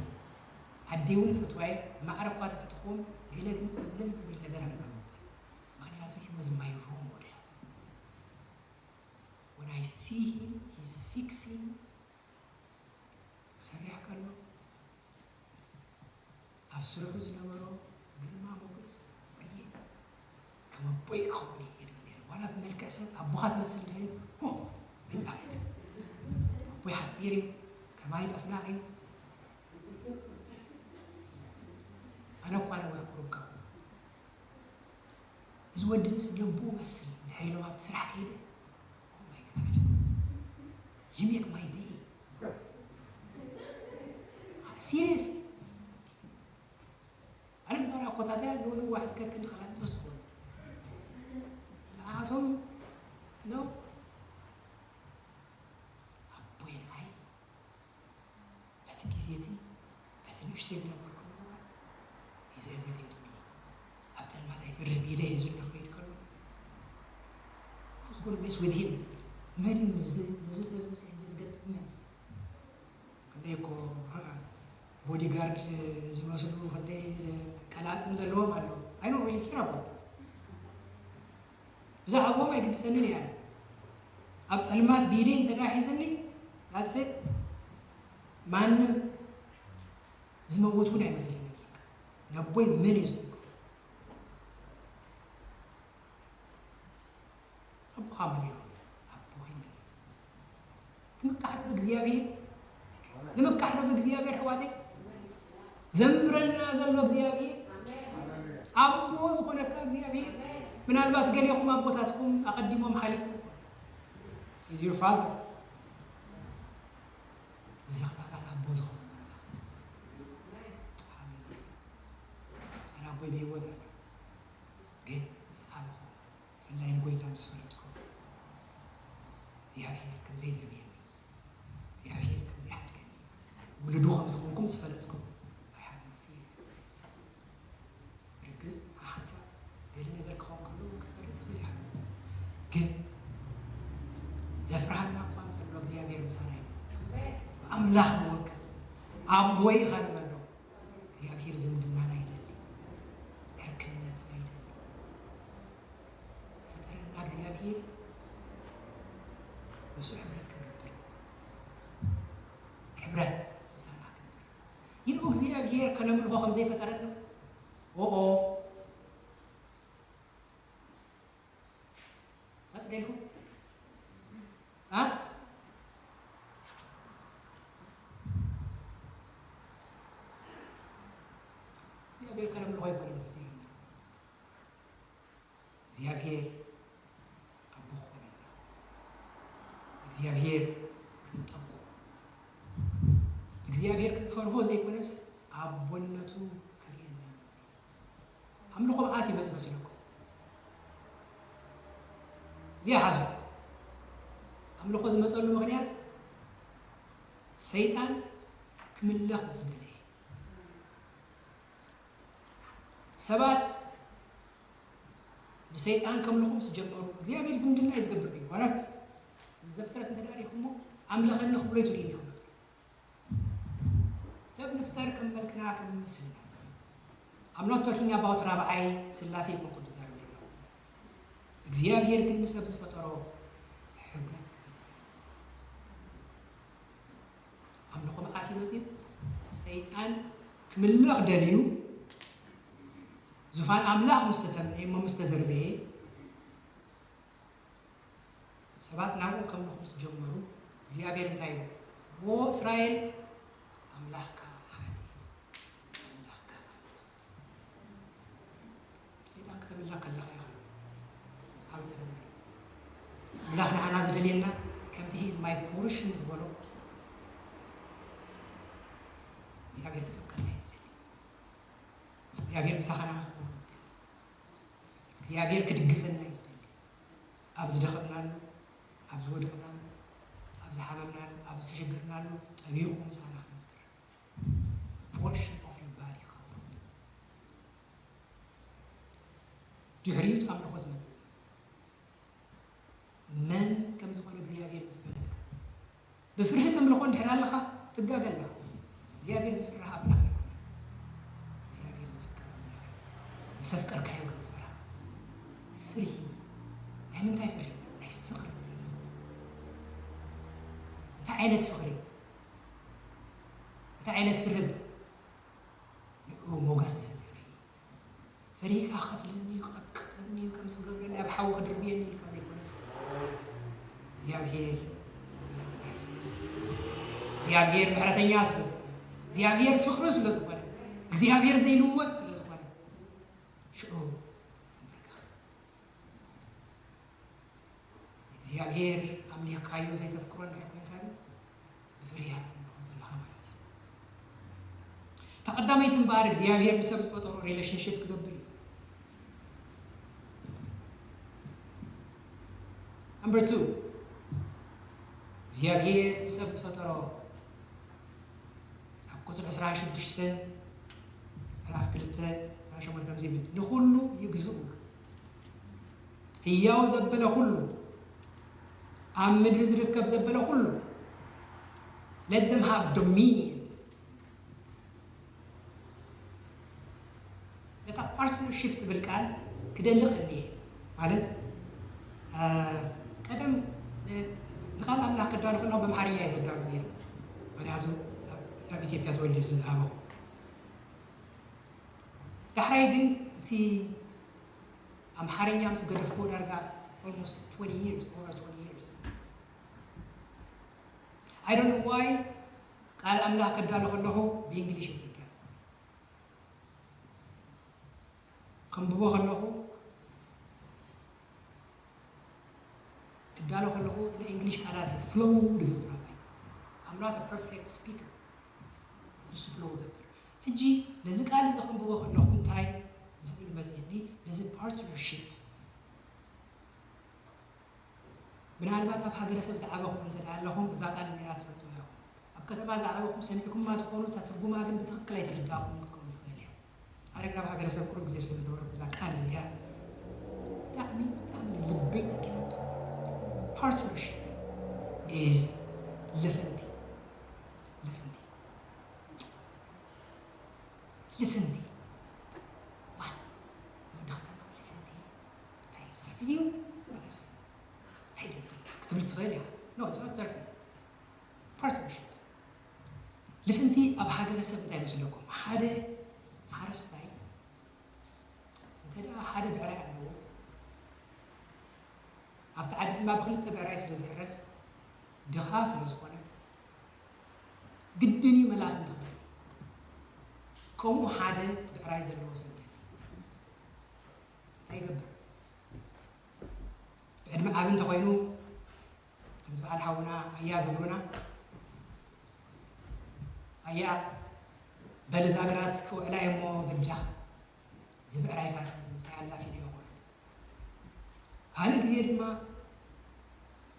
ኣደይ እውን ፈትዋየ ማዕረ እኳ ተፈትኹም ገለ ግን ፀብለል ዝብል ነገር ኣለዎ። ምክንያቱ he was my role model. When I see him, he's fixing ክሰርሕ ከሎ ኣብ ስርሑ ዝነበሮ ግርማ ሞገስ ርእየ ከም ኣቦይ ክኸውን ይደሊ ነይረ። ዋላ ብመልክዕ ሰብ ኣቦኻ ትመስል ድሕሪ ሆ ህላዊት ኣቦይ ሓፂር እዩ ከማይ ጠፍናቕ እዩ። ኣነ እኳ ነዊሕ ክሩካ እዚ ወዲ እዚ ደንቡ መስል ድሕሪ ኢሎም ኣብ ስራሕ ከይደ Oh my God. You make my day. Serious. ኣነ ባራ ኮታታ ያለው ነው ዋሕድ ከክን ኸላል ተስኮ ኣቶም ነው ኣቦይ ንዓይ በቲ ግዜ እቲ በቲ ንእሽተይ ዝነበርኩሉ እዋን he's everything to me። ኣብ ጸልማት ኣይፈርህ ብኢደ ሒዙኒ ክኸይድ ከሎ who's gonna mess with him? መን እዩ ምስዚ ምስዚ ሰብ እዚ ሰንዲ ዝገጥም መን እዩ? ክንደይ እኮ ቦዲጋርድ ዝመስሉ ክንደይ ቀላጽም ዘለዎም ኣለዉ። I don't really care about them። ብዛዕባኦም ኣይግድሰንን እየ። ኣብ ጸልማት ብኢደይ እንተ ደኣ ሒዘኒ that's it። ማንም ዝመውት እውን ኣይመስለንን። ነቦይ መን እዩ ዝጥቅም? ኣቦኻ መን እዩ? ኣቦኺ መን እዩ? ትምካሕ ዶ ብእግዚኣብሔር? ንምካሕ ዶ ብእግዚኣብሔር ኣሕዋተይ? ዘምረልና ዘሎ እግዚኣብሔር ኣቦ ዝኾነካ እግዚኣብሔር ምናልባት ገሌኹም ኣቦታትኩም ኣቐዲሞም ሓሊፉ is your father ንዘኽባባት ኣቦ ዝኾነ ኣምላኽ ሃሌሉያ ኣነ ኣቦይ ብህይወት ኣሎ ግን ምስ ዓበኹ ብፍላይ ንጎይታ ምስ ፈለጥኩ እግዚኣብሔር ከም ዘይድርብየኒ እግዚኣብሔር ከም ዘይሓድገኒ ውልዱ ከም ዝኾንኩ ምስ ፈለጥኩ ኣይሓድገኒ ርግዝ ሓንሳብ ገለ ነገር ክኸውን ከሎ ክትፈርድ ትኽእል ኢኻ ግን ዘፍርሃና እኳ እንተሎ እግዚኣብሔር ምሳና እዩ ኣምላኽ ንወከል ኣቦይ ኢኻ ንበሎ እግዚኣብሔር ዝምድናና ይደሊ ዕርክነትና ይደሊ ዝፈጠረና እግዚኣብሔር ምስኡ ሕብረት ክንገብር ሕብረት ምሳና ክንገብር ይልኡ እግዚኣብሔር ከነምልኾ ከም ዘይፈጠረና ኦኦ ጸጥ በልኩ ኣ እግዚኣብሔር ከነምልኾ ይኮነ ፈጢሩና እግዚኣብሔር ኣቦ ክኾነና እግዚኣብሔር ክንጠቆ እግዚኣብሔር ክንፈርሆ ዘይኮነስ ኣቦነቱ ከርእየና ኣምልኾ መዓስ ይመጽእ መስለኩም እዚኣ ሓዙ ኣምልኾ ዝመጸሉ ምኽንያት ሰይጣን ክምለኽ ምስ ደለየ ሰባት ንሰይጣን ከምልኹ ምስ ጀመሩ እግዚኣብሔር ዝምድና እዩ ዝገብር እዩ ማለት ዘፍጥረት እንተዳሪኹሞ ኣምልኸኒ ክብሎ ይትልእኒ ይኹን ኣብዚ ሰብ ንፍጠር ከም መልክና ከም ምስልና I'm not talking about ራብዓይ ስላሴ ይኮንኩ ዝዛረብ ዘለኹ እግዚኣብሔር ግን ንሰብ ዝፈጠሮ ሕብረት ክገብር ኣምልኾ መዓስ እዩ መፅኡ ሰይጣን ክምለኽ ደልዩ ዙፋን ኣምላኽ ምስ ተተምነየ እሞ ምስ ተደርበየ ሰባት ናብኡ ከምልኹ ምስ ጀመሩ እግዚኣብሔር እንታይ ኢሉ ዎ እስራኤል ኣምላኽካ ሓደ እዩ ኣምላኽካ ኣምልኽ ሰይጣን ክተምልኽ ከለኻ ኢኻ ዓብ ዘገምር ኣምላኽ ንዓና ዝደልየና ከምቲ ሂዝ ማይ ፖርሽን ዝበሎ እግዚኣብሔር ክጠብቀና እዩ ዝደሊ እግዚኣብሔር ምሳኻ ንዓኻ ክኸውን ይደሊ እግዚኣብሔር ክድግፈና እዩ ዝደሊ ኣብ ዝደኸምናሉ ኣብ ዝወደቕናሉ ኣብ ዝሓመምናሉ ኣብ ዝተሸገርናሉ ጠቢቑ ምሳና ክነብር portion of your body ክኸውን ድሕሪኡ ኣምልኾ ዝመፅእ መን ከም ዝኾነ እግዚኣብሔር ምስ ፈለጥካ ብፍርሂ ተምልኾ እንድሕር ኣለኻ ትጋገ ኣለኻ እግዚኣብሔር ዝፍርሃ ኣምላኽ ኣይኮነ እግዚኣብሔር ዝፍቅር ኣምላኽ ምስ ኣፍቀርካዮ ከም ዝፈርሃ ፍርሂ ናይ ምንታይ ፍርሂ ናይ ፍቅሪ ፍርሂ እንታይ ዓይነት ፍቅሪ እንታይ ዓይነት ፍርህብ ንኡ ሞገስ ፍርሂ ፈሪካ ክቀትለኒ እዩ ክቀጥቀጠኒ እዩ ከም ዝገብረኒ ኣብ ሓዊ ክድርብየኒ ኢልካ ዘይኮነስ እግዚኣብሔር ምሳና እዩ ስለ ዝኾነ እግዚኣብሔር ምሕረተኛ ስለ ዝኾነ እግዚኣብሔር ፍቅሪ ስለ ዝኾነ እግዚኣብሔር ዘይልወጥ ስለ ዝኾነ ሽዑ ተንበርከኽ እግዚኣብሔር ኣምሊኽካዮ ዘይተፍቅሮ እንድሕር ኮይንካ ግን ብፍርያት ኣለኹ ዘለኻ ማለት እዩ። እታ ቀዳመይቲ እምበኣር እግዚኣብሔር ንሰብ ዝፈጠሮ ሪሌሽንሽፕ ክገብር እዩ። ነምበር ቱ እግዚኣብሔር ንሰብ ዝፈጠሮ ኣብ ቁፅሪ ዕስራን ሽዱሽተን ምዕራፍ ክልተ ዕስራን ሸሞንተን ከምዚ ይብል ንኹሉ ይግዝኡ ህያው ዘበለ ኩሉ ኣብ ምድሪ ዝርከብ ዘበለ ኩሉ let them have dominion ነታ ፓርትነርሺፕ ትብል ቃል ክደልቕ እኒኤ ማለት ቀደም ንቃል ኣምላኽ ከዳሉ ከለኹ በምሓርኛ እየ ዘዳሉ ነይሩ ምክንያቱ ኣብ ኢትዮጵያ ተወልደ ስለ ዝሃበኹ ዳሕራይ ግን እቲ ኣምሓርኛ ምስ ገደፍኩዎ ዳርጋ almost twenty years over twenty years I don't know why ቃል ኣምላኽ ከዳሉ ከለኹ ብእንግሊሽ እየ ዘዳሉ ከንብቦ ከለኹ ክዳሎ ከለኹ እቲ ናይ እንግሊሽ ቃላት እዩ ፍሎው ዝገብር ኣባይ I'm not a perfect speaker ንሱ ፍሎው ይገብር ሕጂ ነዚ ቃል እዚ ከንብቦ ከለኹ እንታይ ዝብል መፅኒ ነዚ ፓርትነርሽፕ ምናልባት ኣብ ሃገረሰብ ዝዓበኹም እንተ ኣለኹም እዛ ቃል እዚኣ ትፈልጡ ኢኹም ኣብ ከተማ ዝዓበኹም ሰሚዕኩማ ትኾኑ እታ ትርጉማ ግን ብትኽክል ኣይተረዳእኩም ክትከውን ትኽእል እያ ኣነ ግን ኣብ ሃገረሰብ ቁሩብ ግዜ ስለ ዝነበርኩ እዛ ቃል እዚኣ ብጣዕሚ ብጣዕሚ ልበይ ተኪፈቶ partnership is ልፍንቲ ልፍንቲ ልፍንቲ ዋን ወዲ ከተማ ልፍንቲ እንታይ እዩ ፀርፊ ድዩ ወለስ እንታይ ድዩ ክትብል ትኽእል እያ ኖ ዝባት ዘርፊ partnership ልፍንቲ ኣብ ሃገረሰብ እንታይ ይመስለኩም ሓደ ሓረስታይ እንተ ሓደ ብዕራይ ኣለዎ ኣብቲ ዓዲ ድማ ብክልተ ብዕራይ ስለ ዝሕረስ ድኻ ስለ ዝኾነ ግድን እዩ መላፍንቲ ክደሊ ከምኡ ሓደ ብዕራይ ዘለዎ ሰብ ደሊ እንታይ ይገብር ብዕድመ ዓብ እንተኮይኑ ከምዚ በዓል ሓውና ኣያ ዝብሉና ኣያ በልዛ ግራት ክውዕላ እሞ በጃኻ ዝብዕራይካ ምሳይ ኣላፊ ዶ ይኾን ካልእ ግዜ ድማ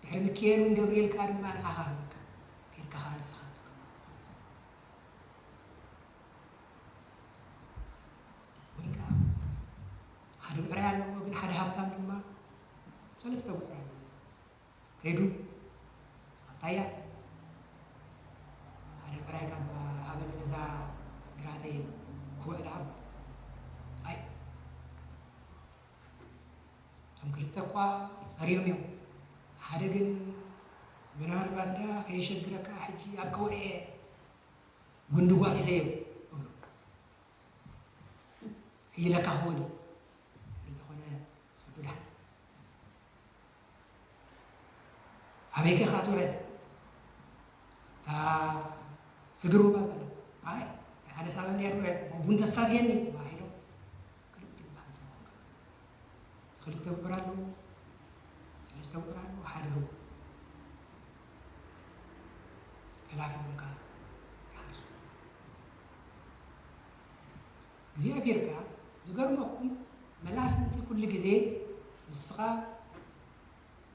ድሕሪ ምክኤል እውን ገብርኤል ከዓ ድማ ንዓኻ ህበካ ከድካ ከዓ ንስኻ ወይ ከዓ ሓደ ብዕራይ ኣለዎ ግን ሓደ ሃብታም ድማ ሰለስተ ብዕራይ ኣለዎ ከይዱ ኣብታያ እቶም ክልተ እኳ ጸርዮም እዮም። ሓደ ግን ምናልባት ደኣ ከየሸግረካ ሕጂ ኣብ ከውዕየ ጉንዲ ጓሲሰዮ እብሎ። ሕይለካ ክኸውን እዩ። እንተኾነ ሰዱ ደሓን ኣበይከ ኢኻ ትውዕል? እታ ስግር ሩባ ዘላ። ኣይ፣ ኣነ ሳበኒ እያ ትውዕል፣ ቡን ተስታትየኒ ተባሂሎም ክልቲኦም ብሓንሳብ ክውዕሉ። እቲ ክልተ ብዑር ኣለዎ፣ ሰለስተ ብዑር ኣለዎ፣ ሓደ ህቡ። ተላፊኖም ከኣ ይሓርሱ። እግዚኣብሔር ከኣ ዝገርመኩም መላፍንቲ ኩሉ ግዜ ንስኻ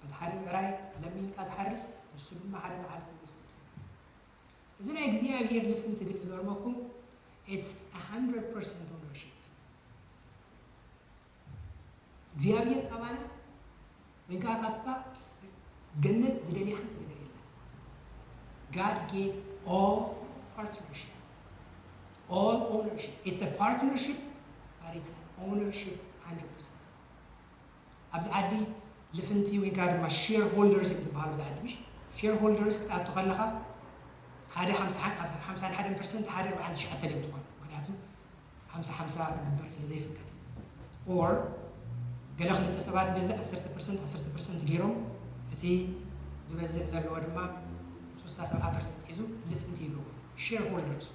በቲ ሓደ ብዕራይ ለሚንካ ትሓርስ፣ ንሱ ድማ ሓደ መዓልቲ ይወስድ። እዚ ናይ እግዚኣብሔር ልፍንቲ ግን ዝገርመኩም it's one hundred percent ownership። እግዚኣብሔር ካባና ወይ ከዓ ካብታ ገነት ዝደልያ ሓንቲ ነገር የለን። God gave all partnership, all ownership. It's a partnership, but it's an ownership one hundred percent. ኣብዚ ዓዲ ልፍንቲ ወይ ከዓ ድማ ሼር ሆልደርስ እዮም ዝበሃሉ። ኣብዚ ዓዲ ምሽ ሼር ሆልደርስ ክትኣቱ ከለኻ ሓደ ሓምሳ ሓደ ፐርሰንት ሓደ ኣርባዕተ ትሽዓተ እዮም ዝኾኑ። ምክንያቱ ሓምሳ ሓምሳ ክግበር ስለ ዘይፍቀድ። ኦር ገለ ክልተ ሰባት በዚ ዓሰርተ ፐርሰንት ዓሰርተ ፐርሰንት ገይሮም እቲ ዝበዝሕ ዘለዎ ድማ ስሳ ሰብዓ ፐርሰንት ሒዙ ልፍንቲ ይገብሩ። ሼር ሆልደርስ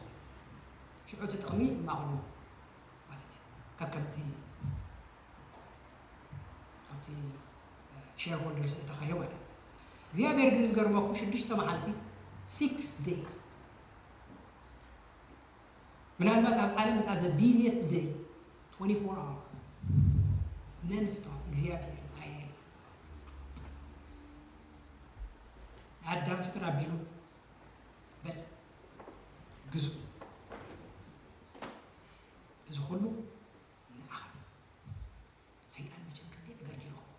ሽዑ እቲ ጥቕሚ ይማቕልዎ ማለት እዩ። ከከምቲ ኣብቲ ሼር ሆልደርስ እተኻዮ ማለት እዩ። እግዚኣብሔር ግን ዝገርመኩም ሽዱሽተ መዓልቲ six days ምናልባት ኣብ ዓለም እታ the busiest day twenty-four hour non stop እግዚኣብሔር ዝዓየል ንኣዳም ፍጥር ኣቢሉ በል ግዙ እዚ ኩሉ ንዓኻ ሰይጣን መቸም ክንደይ ዕግርጊር ይኸውን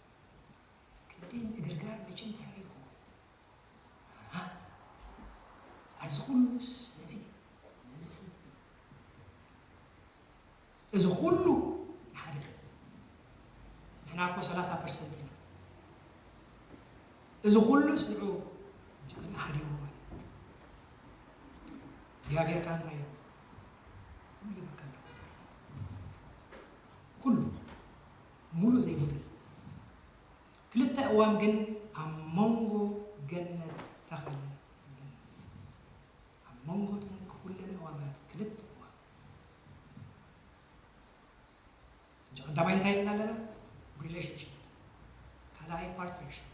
ክንደይ ምዕግርጋር መቸም እንታይ ይኸውን ኣርዚ ኩሉስ ነዚ ነዚ ሰብ እዚ እዚ ኩሉ ንሓደ ሰብ ንሕና እኮ ሰላሳ ፐርሰንት ኢና እዚ ኩሉስ ንዑ ጅግና ሓዲሞ ማለት እዩ እግዚኣብሔር ከኣ እንታይ ኩሉ ይበካ ኩሉ ሙሉ ዘይጎድል ክልተ እዋም ግን ኣብ መንጎ ገነት ተኸለ ኣብ መንጎ ተን ኩለን እዋማት ክልተ እዋም ሕጂ ቀዳማይ እንታይ ኢልና ኣለና relationship ካልኣይ partnership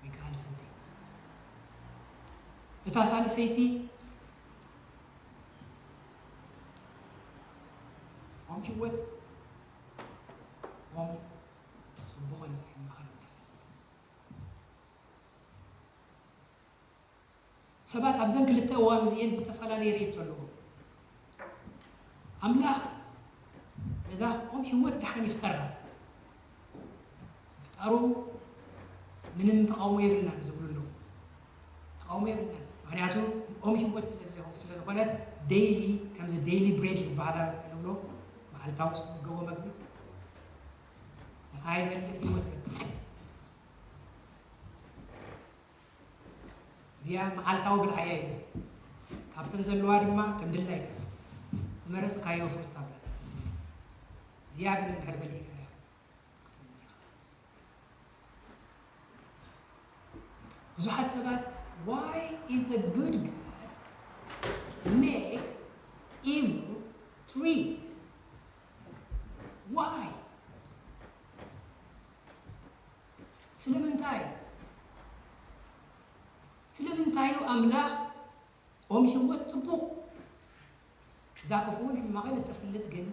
ወይ ከዓ ልፍንቲ እታ ሳልሰይቲ ኦም ህይወት ኦም ፅቡቕን ሕማቕን እተፈልጥ ሰባት ኣብዘን ክልተ እዋን እዚኤን ዝተፈላለየ ርእይቶ ኣለዎም ኣምላኽ ነዛ ኦም ህይወት ደሓን ይፍጠራ ምፍጣሩ ምንም ተቃውሞ የብልናን ዝብሉ ኣለዉ ተቃውሞ የብልናን ምክንያቱ ኦም ህይወት ስለዝኾነት daily ከምዚ daily bread ዝበሃላ ንብሎ መዓልታዊ ዝተመገቦ መግቢ ንዓይ በልዕ ህይወት በልዕ እዚኣ መዓልታዊ ብልዓያ እዩ ካብተን ዘለዋ ድማ ከም ድላይካ ዝመረፅካዮ ፍሩት ኣብላ እዚኣ ግን እንድሕር በሊዕካያ ክትሞት ኢኻ ብዙሓት ሰባት why is a good God make evil three why ስለምንታይ ስለምንታይ እዩ ኣምላኽ ኦም ህይወት ፅቡቕ እዛ ክፉእን ሕማቕን እተፍልጥ ግን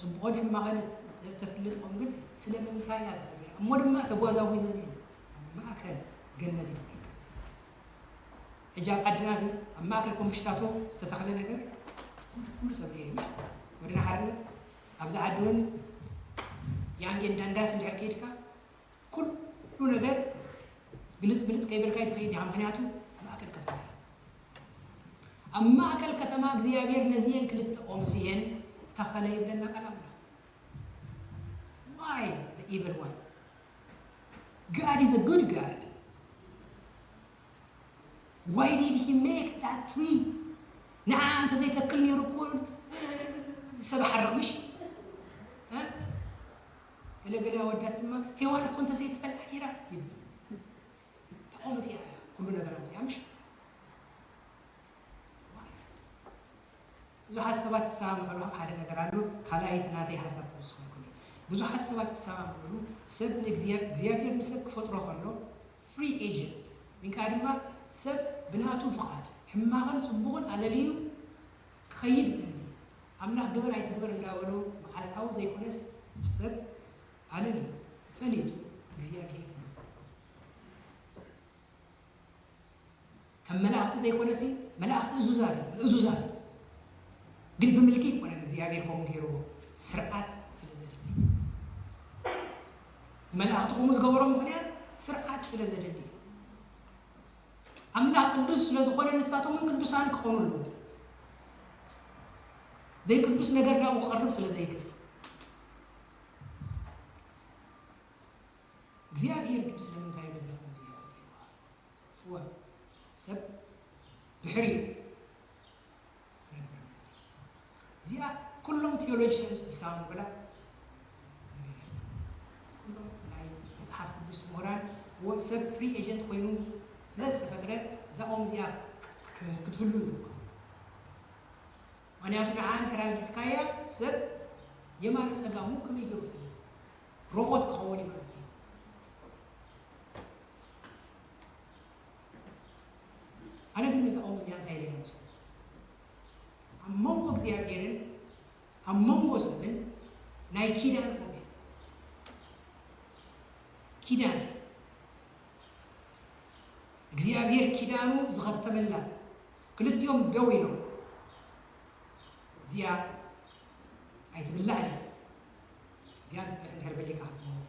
ጽቡቕን ሕማቕን እተፍልጥ ኦም ግን ስለምንታይ እያ ተፈጢራ እሞ ድማ ተጓዛጒዘን እዩ ኣብ ማእከል ገነት ይልቀቅ ሕጂ ኣብ ዓድና ሲ ኣብ ማእከል ኮምሽታቶ ዝተተኽለ ነገር ኩሉ ሰብ ሪኤ ወድና ሓርነት ኣብዚ ዓዲ እውን ያንጌ እንዳንዳስ እንድሕር ከይድካ ኩሉ ነገር ግልጽ ብልጽ ከይበልካ ይትኸይድ ኢኻ ምክንያቱ ማእከል ከተማ ኣብ ማእከል ከተማ እግዚኣብሔር ነዚየን ክልተ ኦም እዚኤን ተኸለ ይብለና ቃል ኣምላኽ። Why the evil one? God is a good God. Why did he make that tree? ንዓ እንተ ዘይተክል ነይሩ እኮ ሰብ ሓርቕ ምሽ? ገለገለ ኣወዳት ድማ ሄዋን እኮ እንተ ዘይተፈልዓ ነይራ ይብል። ተቆምት እያ ኩሉ ነገር ኣምፅያ ምሽ? ብዙሓት ሰባት ዝሰማምዕሉ ሓደ ነገር ኣሎ። ካልኣይቲ ናተይ ሓሳብ ክውስኸልኩም እየ። ብዙሓት ሰባት ዝሰማምዕሉ ሰብ ንእግዚኣብሔር ንሰብ ክፈጥሮ ከሎ ፍሪ ኤጀንት ወይ ከዓ ድማ ሰብ ብናቱ ፍቓድ ሕማቕን ፅቡቕን ኣለልዩ ክኸይድ ምእንቲ ኣምላኽ ግበር ኣይትግበር እንዳበሎ መዓልታዊ ዘይኮነስ ሰብ ኣለልዩ ፈሊጡ እግዚኣብሔር ይመስል። ከም መላእኽቲ ዘይኮነሲ መላእኽቲ እዙዛት እዮም፣ ምእዙዛት እዮም። ግን ብምልኪ ኣይኮነን እግዚኣብሔር ከምኡ ገይርዎ፣ ስርዓት ስለ ዘድሊ። መላእኽቲ ከምኡ ዝገበሮም ምኽንያት ስርዓት ስለ ዘድሊ። ኣምላኽ ቅዱስ ስለ ዝኾነ ንሳቶም እውን ቅዱሳን ክኾኑ ኣለዎም። ዘይቅዱስ ነገር ናብኡ ክቐርብ ስለ ዘይክእል። እግዚኣብሔር ግን ስለምንታይ እዩ ነዛ ኦም እዚኣ ፈጢርዋ? እወ፣ ሰብ ድሕሪኡ ክነብር ምእንቲ። እዚኣ ኩሎም ቴዎሎጂያንስ ዝሰማምዑላ ነገር እያ። ኩሎም ናይ መጽሓፍ ቅዱስ ምሁራን እወ ሰብ ፍሪ ኤጀንት ኮይኑ ስለ ዝተፈጥረ እዛ ኦም እዚኣ ክትህሉ ኣለዋ። ምክንያቱ ንዓ እንተ ኣልጊስካያ ሰብ የማነ ጸጋሙ ከመይ ገይሩ ይፈልጥ? ሮቦት ክኸውን እዩ ማለት እዩ። ኣነ ግን ነዛ ኦም እዚኣ እንታይ ኢለ እያ ምስሉ ኣብ መንጎ እግዚኣብሔርን ኣብ መንጎ ሰብን ናይ ኪዳን ኦም እያ። ኪዳን እግዚኣብሔር ኪዳኑ ዝኸተመላ ክልቲኦም ደው ኢሎም እዚኣ ኣይትብላዕ እያ እዚኣ ትብልዕ እንድሕር በሊዕካ ክትመውት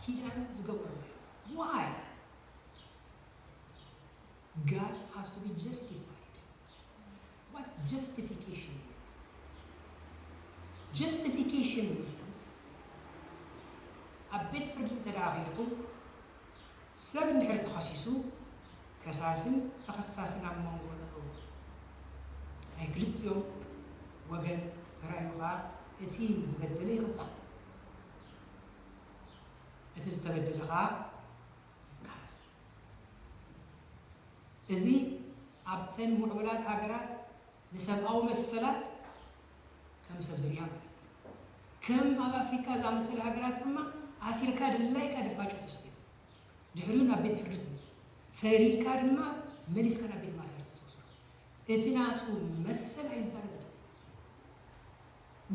ኪዳን ዝገበሩ እዮም። Why? God has to be justified. What's justification means? Justification means ኣብ ቤት ፍርዲ እንተ ደኣ ኸይድኩም ሰብ እንድሕር ተኸሲሱ ከሳስን ተኸሳስን ኣብ መንጎ ጠጠው ናይ ክልቲኦም ወገን ተራእዩ ኸዓ እቲ ዝበደለ ይቕፃዕ፣ እቲ ዝተበደለ ኸዓ ይካስ። እዚ ኣብተን ምዕቡላት ሃገራት ንሰብኣዊ መሰላት ከም ሰብ ዝሪኣ ማለት እዩ። ከም ኣብ ኣፍሪካ ዝኣመሰለ ሃገራት ድማ ኣሲርካ ድላይካ ድፋጮ ተስትዮ ድሕሪኡ ናብ ቤት ፍርዲ ትምፁ ፈሪድካ ድማ መሊስካ ናብ ቤት ማእሰርቲ ትወስዶ እቲ ናቱ መሰል ኣይዛረብ።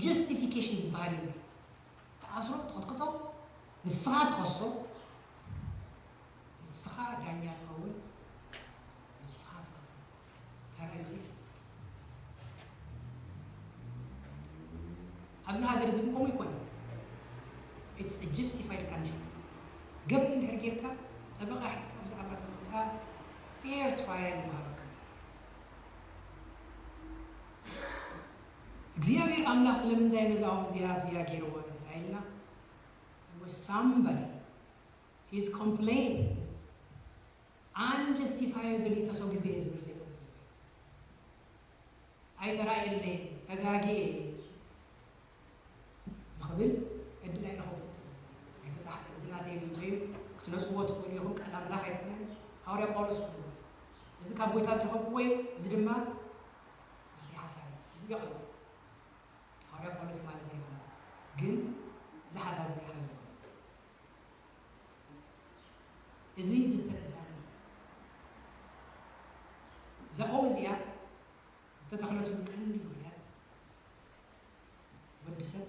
ጀስቲፊኬሽን ዝበሃል የለን። ትኣስሮ ትቕጥቅጦ ንስኻ ትኸሶ ንስኻ ዳኛ ትኸውን ንስኻ ትቐስን ተራእዩ ኣብዚ ሃገር እዚ ከምኡ ይኮነ። It's a justified country። ገበን እንድሕር ጌርካ ጠበቃ ሒዝካ ብዛዕባ ገበንካ ፌር ትራያል ይወሃበካ ማለት እዩ። እግዚኣብሔር ኣምላኽ ስለምንታይ ነዛ ኦም እዚኣ ኣብዚኣ ገይርዋ እንተዳ ኢልና somebody he's complaining unjustifiably ተሰጒገ እየ ዝብል ዘይኮነ ስለ ዘሎ ኣይተራእየለይ ተጋግየ ንኽብል ዕድል ኣይረኸብኩ ኣይተፃሓፈ እዚ ናተይ ርእቶ እዩ ክትነፅዎ ትኽእሉ ኢኹም ቃል ኣምላኽ ኣይኮነን። ሃዋርያ ጳውሎስ ክብሉ እዚ ካብ ጎይታ ዝረኸብኩዎ እዩ። እዚ ድማ ናተይ ሓሳብ እዩ ይቕልጥ ሃዋርያ ጳውሎስ ማለት ኣይኮነ ግን እዚ ሓሳብ እዚ ሓዘ እዚ ዝተረዳኒ እዛ ኦም እዚኣ ዝተተኽለትሉ ቀንዲ ምኽንያት ወዲ ሰብ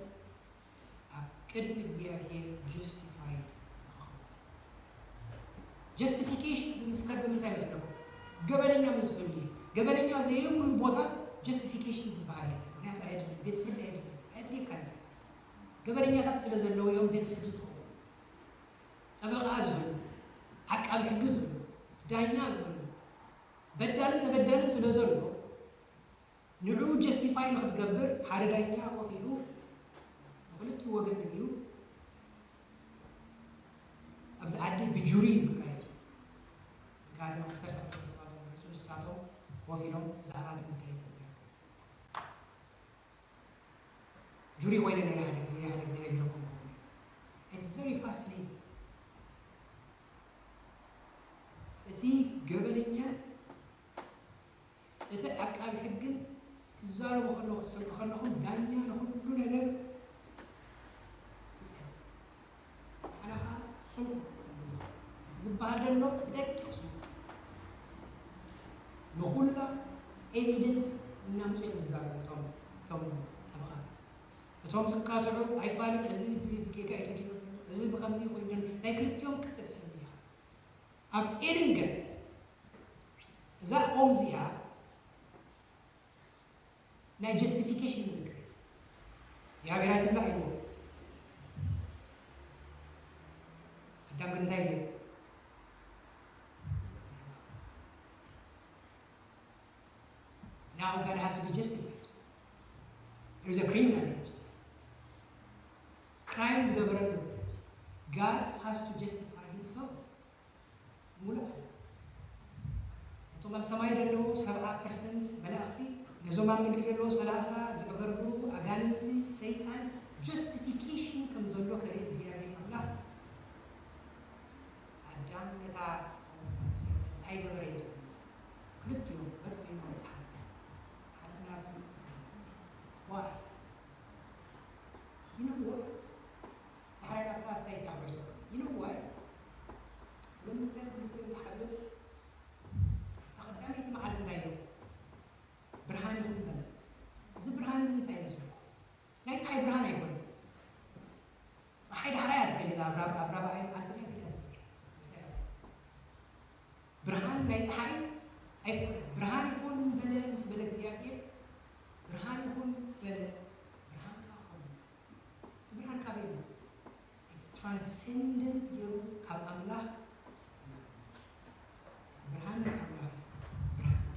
ኣብ ቅድሚ እግዚኣብሔር ጀስቲፋይድ ንኽኸውን ጀስቲፊኬሽን ዝምስከር ብምንታይ መስለኩም? ገበነኛ ምስ ዝህሉ እዩ። ገበነኛ ዘይብሉ ቦታ ጀስቲፊኬሽን ዝበሃል የለን። ምክንያቱ ኣየድልን፣ ቤት ፍርዲ ኣየድልን፣ ኣየድልየካን ቤት ፍርዲ። ገበነኛታት ስለ ዘለዉ እዮም ቤት ፍርዲ ዝኸውን። ጠበቓ ዝህሉ፣ ዓቃቢ ሕጊ ዝህሉ፣ ዳኛ ዝህሉ፣ በዳልን ተበዳልን ስለ ዘሎ ንዕኡ ጀስቲፋይ ፋይል ክትገብር ሓደ ዳኛ ኮፍ ኢሉ ንክልቲኡ ወገን እዩ። ኣብዚ ዓዲ ብጁሪ እዩ ዝካየድ። ካብ ዓሰርተ ክልተ ሰባት ንሳቶም ኮፍ ኢሎም ብዛዕባ እቲ ጉዳይ ተዛረቡ። ጁሪ ኮይነ ነይረ ሓደ ግዜ፣ ሓደ ግዜ ነጊረኩም ክኸውን እዩ። It's very fascinating። እቲ ገበነኛ እቲ ዓቃቢ ሕግን ክዛረቡ ከለኹ ክትሰምዑ ከለኹም ዳኛ ንኹሉ ነገር ይጸብ። ንዓና ኸዓ ስምዑ። እቲ ዝበሃል ዘሎ ብደቂቕ ስምዑ። ንኹላ ኤቪደንስ እናምፅኡ እዮም ዝዛረቡ እቶም እቶም ጠበቓታት። እቶም ዝካትዑ ኣይፋልን፣ እዚ ብ- ብጌጋ እዩ ተገይሩ፣ እዚ ብኸምዚ ኮይኑ ዘሎ፣ ናይ ክልቲኦም ክልተ ትሰምዕ ኢኻ። ኣብ ኤድን ገነት እዛ ኦም እዚኣ ናይ ጀስቲፊኬሽን ምልክት እያ። እግዚኣብሔር ኣይትብላዕ ኢልዎ። ኣዳም ግን እንታይ ገይሩ? Now God has to be justified. There is a criminal here. ክራይም ዝገበረ ኣሎ እግዚኣብሔር። God has to justify himself. ሙሉእ ዓለም። ነቶም ኣብ ሰማይ ዘለዉ ሰብዓ ፐርሰንት መላእኽቲ፣ ነዞም ኣብ ምድሪ ዘለዉ ሰላሳ ዘዕገርግሩ ኣጋንንቲ፣ ሰይጣን፣ ጀስቲፊኬሽን ከም ዘሎ ከርኢ እግዚኣብሔር ኣምላኽ ኣዳም ነታ እንታይ ገበረ እዩ ዝብሎ። ክልቲኦም በበይኖም ተሓቱ። ሓደ ናብቲ ዋይ ይነብዎ ዳሕራይ ናብታ ኣስተያየት ክሕብር ሰብኣይ ኢሉ እዋይ ስለምንታይ ክልቲኦም ተሓብዮም? እታ ቀዳመይቲ መዓልቲ እንታይ ኢሉ? ብርሃን ይኹን በለ። እዚ ብርሃን እዚ እንታይ ይመስለኩም? ናይ ፀሓይ ብርሃን ኣይኮነን። ፀሓይ ዳሕራይ እያ ተፈሊጣ፣ ኣብ ራብ- ኣብ ራብዓይ መዓልቲ ድያ ገሊኣ ትበሃል። ብርሃን ናይ ፀሓይ ኣይኮነን። ብርሃን ይኹን በለ ምስ በለ እግዚኣብሔር፣ ብርሃን ይኹን በለ፣ ብርሃን ከዓ ኾነ። እቲ ብርሃን ካበይ መፂኡ? ትራንሴንደንት ገይሩ ካብ ኣምላኽ። እቲ ብርሃን ኣምላኽ ብርሃን እዩ።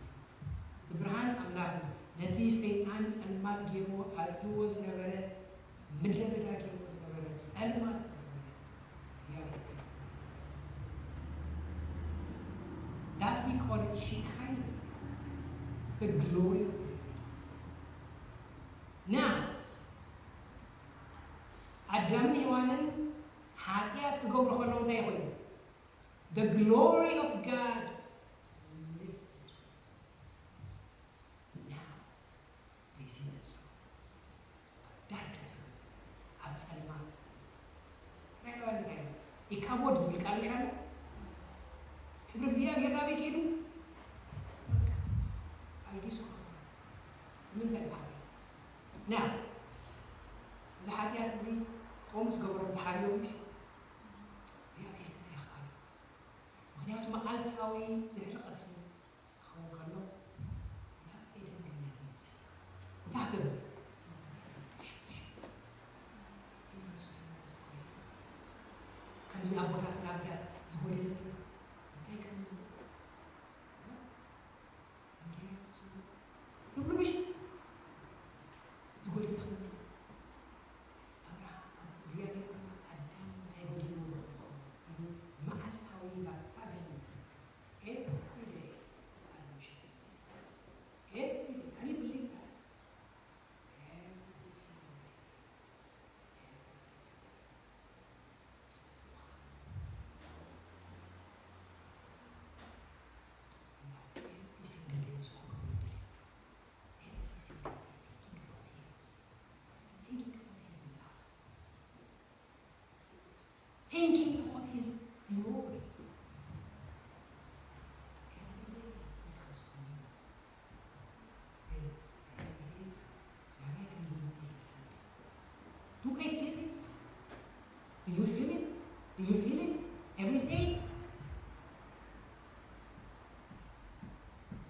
እቲ ብርሃን ኣምላኽ እዩ። ነቲ ሰይጣን ጸልማት ገይርዎ ኣጽልዎ ዝነበረ፣ ምድረ በዳ ገይርዎ ዝነበረ፣ ጸልማት ዝነበረ እግዚኣብሔር ገይሩ። That we call it Shekinah, the glory of God. Now ኣዳምን ሔዋንን ሓጢኣት ክገብሩ ከለዉ እንታይ ኮይኑ? The glory of God lifted. Now they see themselves. Darkness comes in. ኣብ ጸልማት። እስራኤላውያን እንታይ ኢሉ? ኢካቦድ ዝብል ቃል ምሽ ኣሎ? ክብሪ እግዚኣብሔር ናበይ ከይዱ? በቃ፣ ኣይዲሱ ንምንታይ ብሓጢኣት? Now እዚ ሓጢኣት እዚ ከምኡ ምስ ገበሮም ተሓርዮም ምሽ? እግዚኣብሔር ግን ኣይኸኣሎን። ምኽንያቱ መዓልታዊ ድሕሪ ቀትሪ ክኸውን ከሎ ናብ ኤደን ገነት መጸ። እንታይ ክገብር? ከምዚ ኣቦታትና ኣብያስ ዝጎደለ ነገር እንታይ ከም ይብሉ ምሽ ዝጎደለ ክብሉ። ኣብርሃም እግዚኣብሔር ኣምላኽ ኣዳም እንታይ ጎዲልዎ ኢሉ መዓልታዊ ናብታ ገነት every day ኣለ ምሸት ይመጽእ። Every day. Can you believe that? Every single day. Every single day. Wow. Now, every single day was so good. Every single day, thinking about him. Thinking about his love. Thinking about his glory. Every day he comes to me. Hey, እግዚአብሔር ናባይ ከም ዝመጽእ ይፈልጥ። Do I feel it? Do you feel it? Do you feel it? Every day?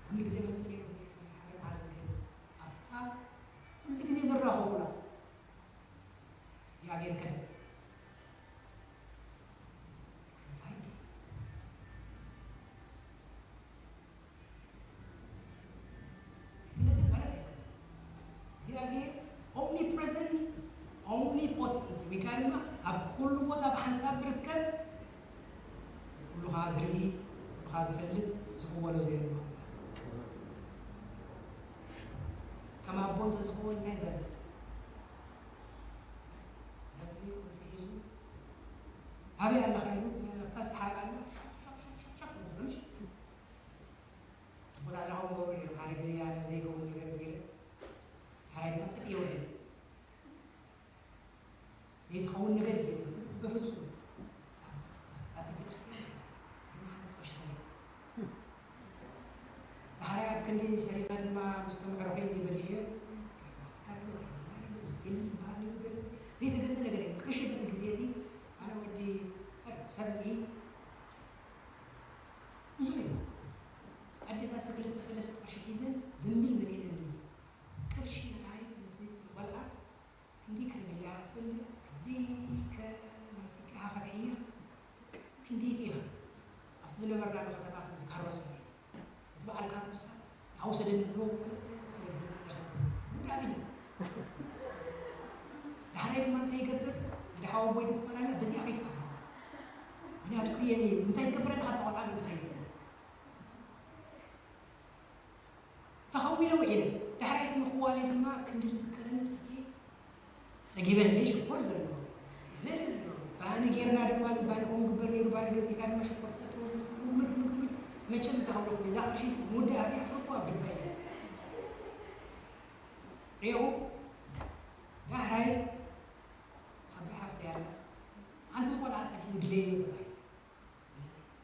ኩሉ ግዜ መጽእ ነይሩ እግዚኣብሔር ሓደ መዓልቲ ግን ኣብታ ኩሉ ግዜ ዝራኸቡላ እግዚኣብሔር ከደ ዝርኢ፣ ንኻ ዝፈልጥ፣ ዝኽወሎ ዘየሎ ኣምላኽ። ከም ኣቦ እንተዝኸውን እንታይ በለ? ነፍሊ ቁልፊ ሒዙ፣ "ኣበይ ኣለኻ?" ኢሉ፣ ብታ ዝተሓባላ ሻቅ ሻቅ ሻቅ ሻቅ ሻቅ ይብል፣ ምሽ? ኣቦታትና ከምኡ ገበሩ ነይሮም። ሓደ ግዜ ኣነ ዘይከውን ነገር ገይረ፣ ሓራይ ድማ ጠፊኤ ውዒለ። ዘይትኸውን ነገር የለን። በፍጹም። ኣብ ቤተ ክርስቲያን ግን ሓንቲ ቀሺ ሰበይቲ። ዳሕራይ ኣብ ክንዲ ሰሪና ድማ ምስቶም ኣዕሩኸይ እንዲ በሊዐዮ፣ ማስተርካርድ ዶ ከረሜላ ዶ እዚ ፊልም ዝበሃል ነይሩ ገለ ዘይተገዝአ ነገር የለን። ቅርሺ በቲ ግዜ እቲ ኣነ ወዲ ሰብ ኢድ ብዙሕ እዩ። ኣዴታት ክልተ ሰለስተ ቅርሺ ሒዘን ዘንቢል መሊኤን እንዲ ቅርሺ ንዓይ ነቲ ቆልዓ ክንደይ ከረሜላ ኢኻ ትበልዕ፣ ክንደይ ከ ማስቲካ ኢኻ ክትሕይኽ፣ ክንደይ ከ ኢኻ? ኣብቲ ዝነበርናሉ ከተማ ከምዚ ካሮሳ እዩ። እቲ በዓል ካሮሳ ንዓኡ ሰደኒ ብሎ፣ ወለ፣ ወለ፣ ወለ፣ ዓሰርተ፣ ጉዳይ ኣቢሉ። ዳሕራይ ድማ እንታይ ይገብር? ወዲ ሓወቦይ ድኳን ኣላ፣ በዚኣ ከይትወስድ። ምኽንያቱ ክርእየኒ እዩ። እንታይ ትገብር ኣለኻ? እታ ቆልዓ ትኸይድ። ተኸዊለ ውዒለ። ዳሕራይ እቲ ምኽዋለይ ድማ ክንዲ ዝዝከረኒ ጠፍኤ ጸጊበ እንድየ ሽኮር ዘለዎ። ባኒ ጌርና ድማ፣ እዚ ባኒ ከምኡ ግበር ነይሩ፣ ባኒ ገዚእካ ድማ ሽኮር ተእትዎ፣ ምስ ምጉምድ፣ ምጉምድ፣ መቸም እንተሃብለኩም፣ እዛ ቅርሺስ ምውዳእ ኣብያ፣ ፍርቁ ኣብ ጅባይ ነይሩ። ሬኡ፣ ዳሕራይ፣ ዓባይ ሓፍተይ ኣላ፣ ሓንቲ ዝቆልዓ ጠፊኡ ድለየዮ ተባሂሉ።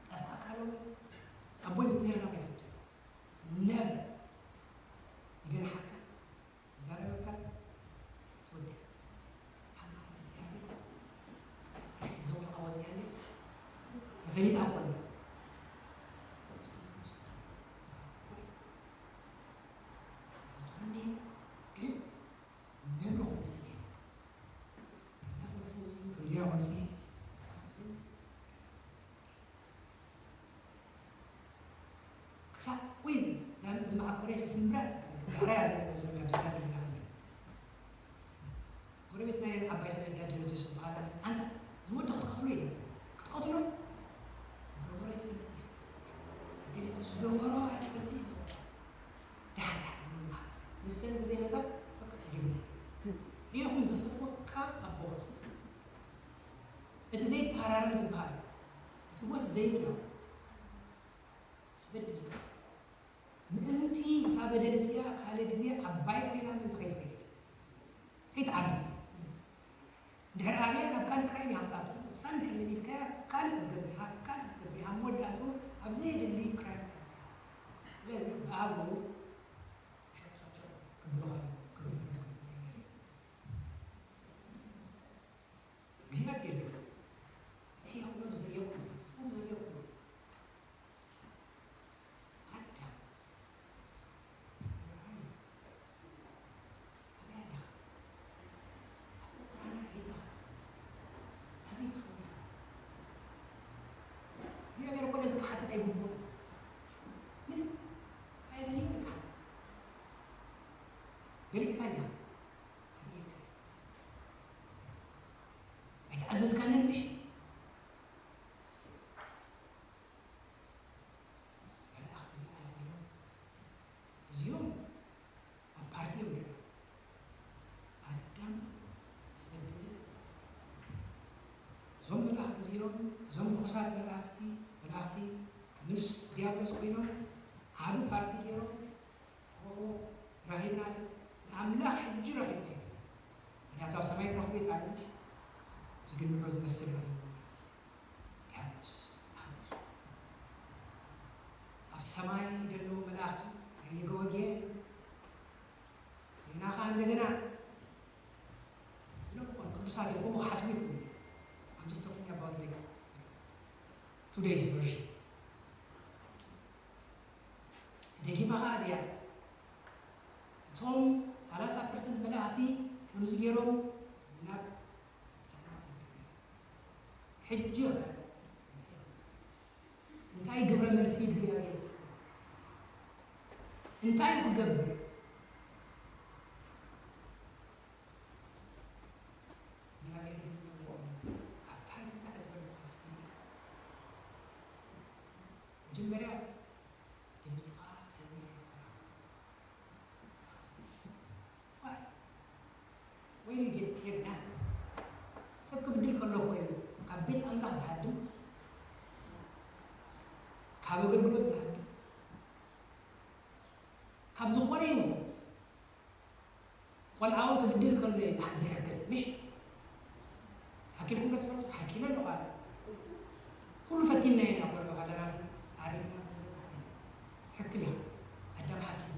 ጠፍኣ ካሎም፣ ኣቦይ ብትህርና ኣይፈቱን። ነብ ይገርሓካ፣ ይዛረበካ፣ ትወድእ። ሓንቲ ዘውሓ ወፂኣኒ፣ ተፈሊጣ እኮ ኣላ። ይፈትወኒ፣ ግን ነብሮ ከምዚ እየ። እዛ ቁልፊ እዚኡ፣ ከምዚኣ ቁልፊ። ክሳብ፣ ወይ፣ እዛ፣ እዚ መዓኮረይ ስስምብራት፣ ዳሕራይ ኣብ ዘ-፣ ኣብ ዘ-፣ ኣብ ዘ-፣ ኣብ ዘ-፣ ጎረቤትና ነይሩ፣ ዓባይ ሰበይቲ ኣደለቱ ዝበሃል፣ ኣንታ፣ ዝወዲ ክትቀትሎ ኢሉ። ክትቀትሎ? ዝገበሮ ኣይትፈልጥ ኢኻ። ኣደለቱ ዝገበሮ ኣይትፈልጥ ኢኻ። ዳሕ፣ ዳሕ፣ ዝብል መዓት። ንሰን ብዘይ መጻ፣ በቃ፣ ትጅምር። ሪኢኹም ዝፈትወካ ኣቦኻ። እቲ ዘይተሃራረም ዝበሃል፣ እቲ ወስ ዘይብላ፣ ምስ በደልካ፣ ምእንቲ እታ በደል እቲኣ ካልእ ግዜ ዓባይ ኮይና ምእንቲ ከይትኸይድ፣ ከይትዓቢ። እንድሕር ኣብያ ናብ ካልእ ክራይም ይሃብጣቱ፣ ንሳ እንድሕር ለሚድካያ ካልእ ክትገብር ኢኻ፣ ካልእ ክትገብር ኢኻ፣ ኣብ መወዳእትኡ ኣብ ዘየድሊ ክራይም ክትኣቱ ኢኻ። ስለዚ ብኣግኡ ሸቕ ሸቕ ሸቕ ክብሉኻ ኣለዎም፣ ክግበር ዝግብኦ ነገር እዩ። እግዚኣብሔር ግን እቲ ሕያውነቱ ዘየቁም፣ ፍጹም ዘየቁም፣ ኣዳም፣ where are you? ኣበይ ኣለኻ? ኣብ ቆጸራና ከይድኻ? ኣበይ ትኸውን ኢኻ? እግዚኣብሔር እኮ ነዚ ክሓትት ኣይግብኦን። ምንም ኣይደልዮን እዩ ክሓትት። ገሊእካ ዲኻ? ገሊእካ። ኣይተኣዘዝካንን ምሽ? መላእኽቲ ደኣ ኮይኖም፣ እዚኦም ኣብ ፓርቲ እዮም ዘለዉ። ኣዳም ምስ በደለ፣ እዞም መላእኽቲ እዚኦም፣ እዞም ርኹሳት መላእኽቲ፣ መላእኽቲ ምስ ዲያብሎስ ኮይኖም፣ ዓቢ ፓርቲ ገይሮም፣ ኦ፣ ረኺብናስ ንኣምላኽ ሕጂ ረኺብናዮ። ምኽንያቱ ኣብ ሰማይ ክረኽቦ ይከኣል እንጂ፣ ዝግንዖ ዝመስል ረኺብዎ ማለት እዩ። ዲያብሎስ ተሓጒሱ። ኣብ ሰማይ ዘለዉ መላእኽቱ፣ "ሪገወጌ፣ ዜና ኸኣ እንደገና" ኢሎም፣ ቅዱሳት እዮም፣ ከምኡ ክሓስቡ ይኽእሉ እዮም። I'm just talking about, like, today's version። ደጊማ ኸዓ እዚኣ፣ እቶም ሰላሳ ፐርሰንት መላእኽቲ ከምዚ ገይሮም ናብ ጸልማት ይወርዱ። ሕጂ ኸ እንታይ ግብረ መልሲ እግዚኣብሔር ክገብር? እንታይ ክገብር? እግዚኣብሔር ግን ጸልማት ኣብ ታሕቲ ዝበልኩ ኣስቀሚጡ ሰብ ክብድል ከሎ ኮይኑ ካብ ቤት ኣምላኽ ዝሃድም፣ ካብ ኣገልግሎት ዝሃድም፣ ካብ ዝኾነ ይኹን ቆልዓ እውን ክብድል ከሎ እዩ ዝሕክል። ምሽ ሓኪልኩም ዶ ትፈልጡ? ሓኪለ ኣለኹ ኣነ። ኩሉ ፈቲንና ኢና ቆልዑ ከለና ሲ ዓሪፍና ስለ ዝሓከለ። ትሕክል ኢኻ። ኣዳም ሓኪም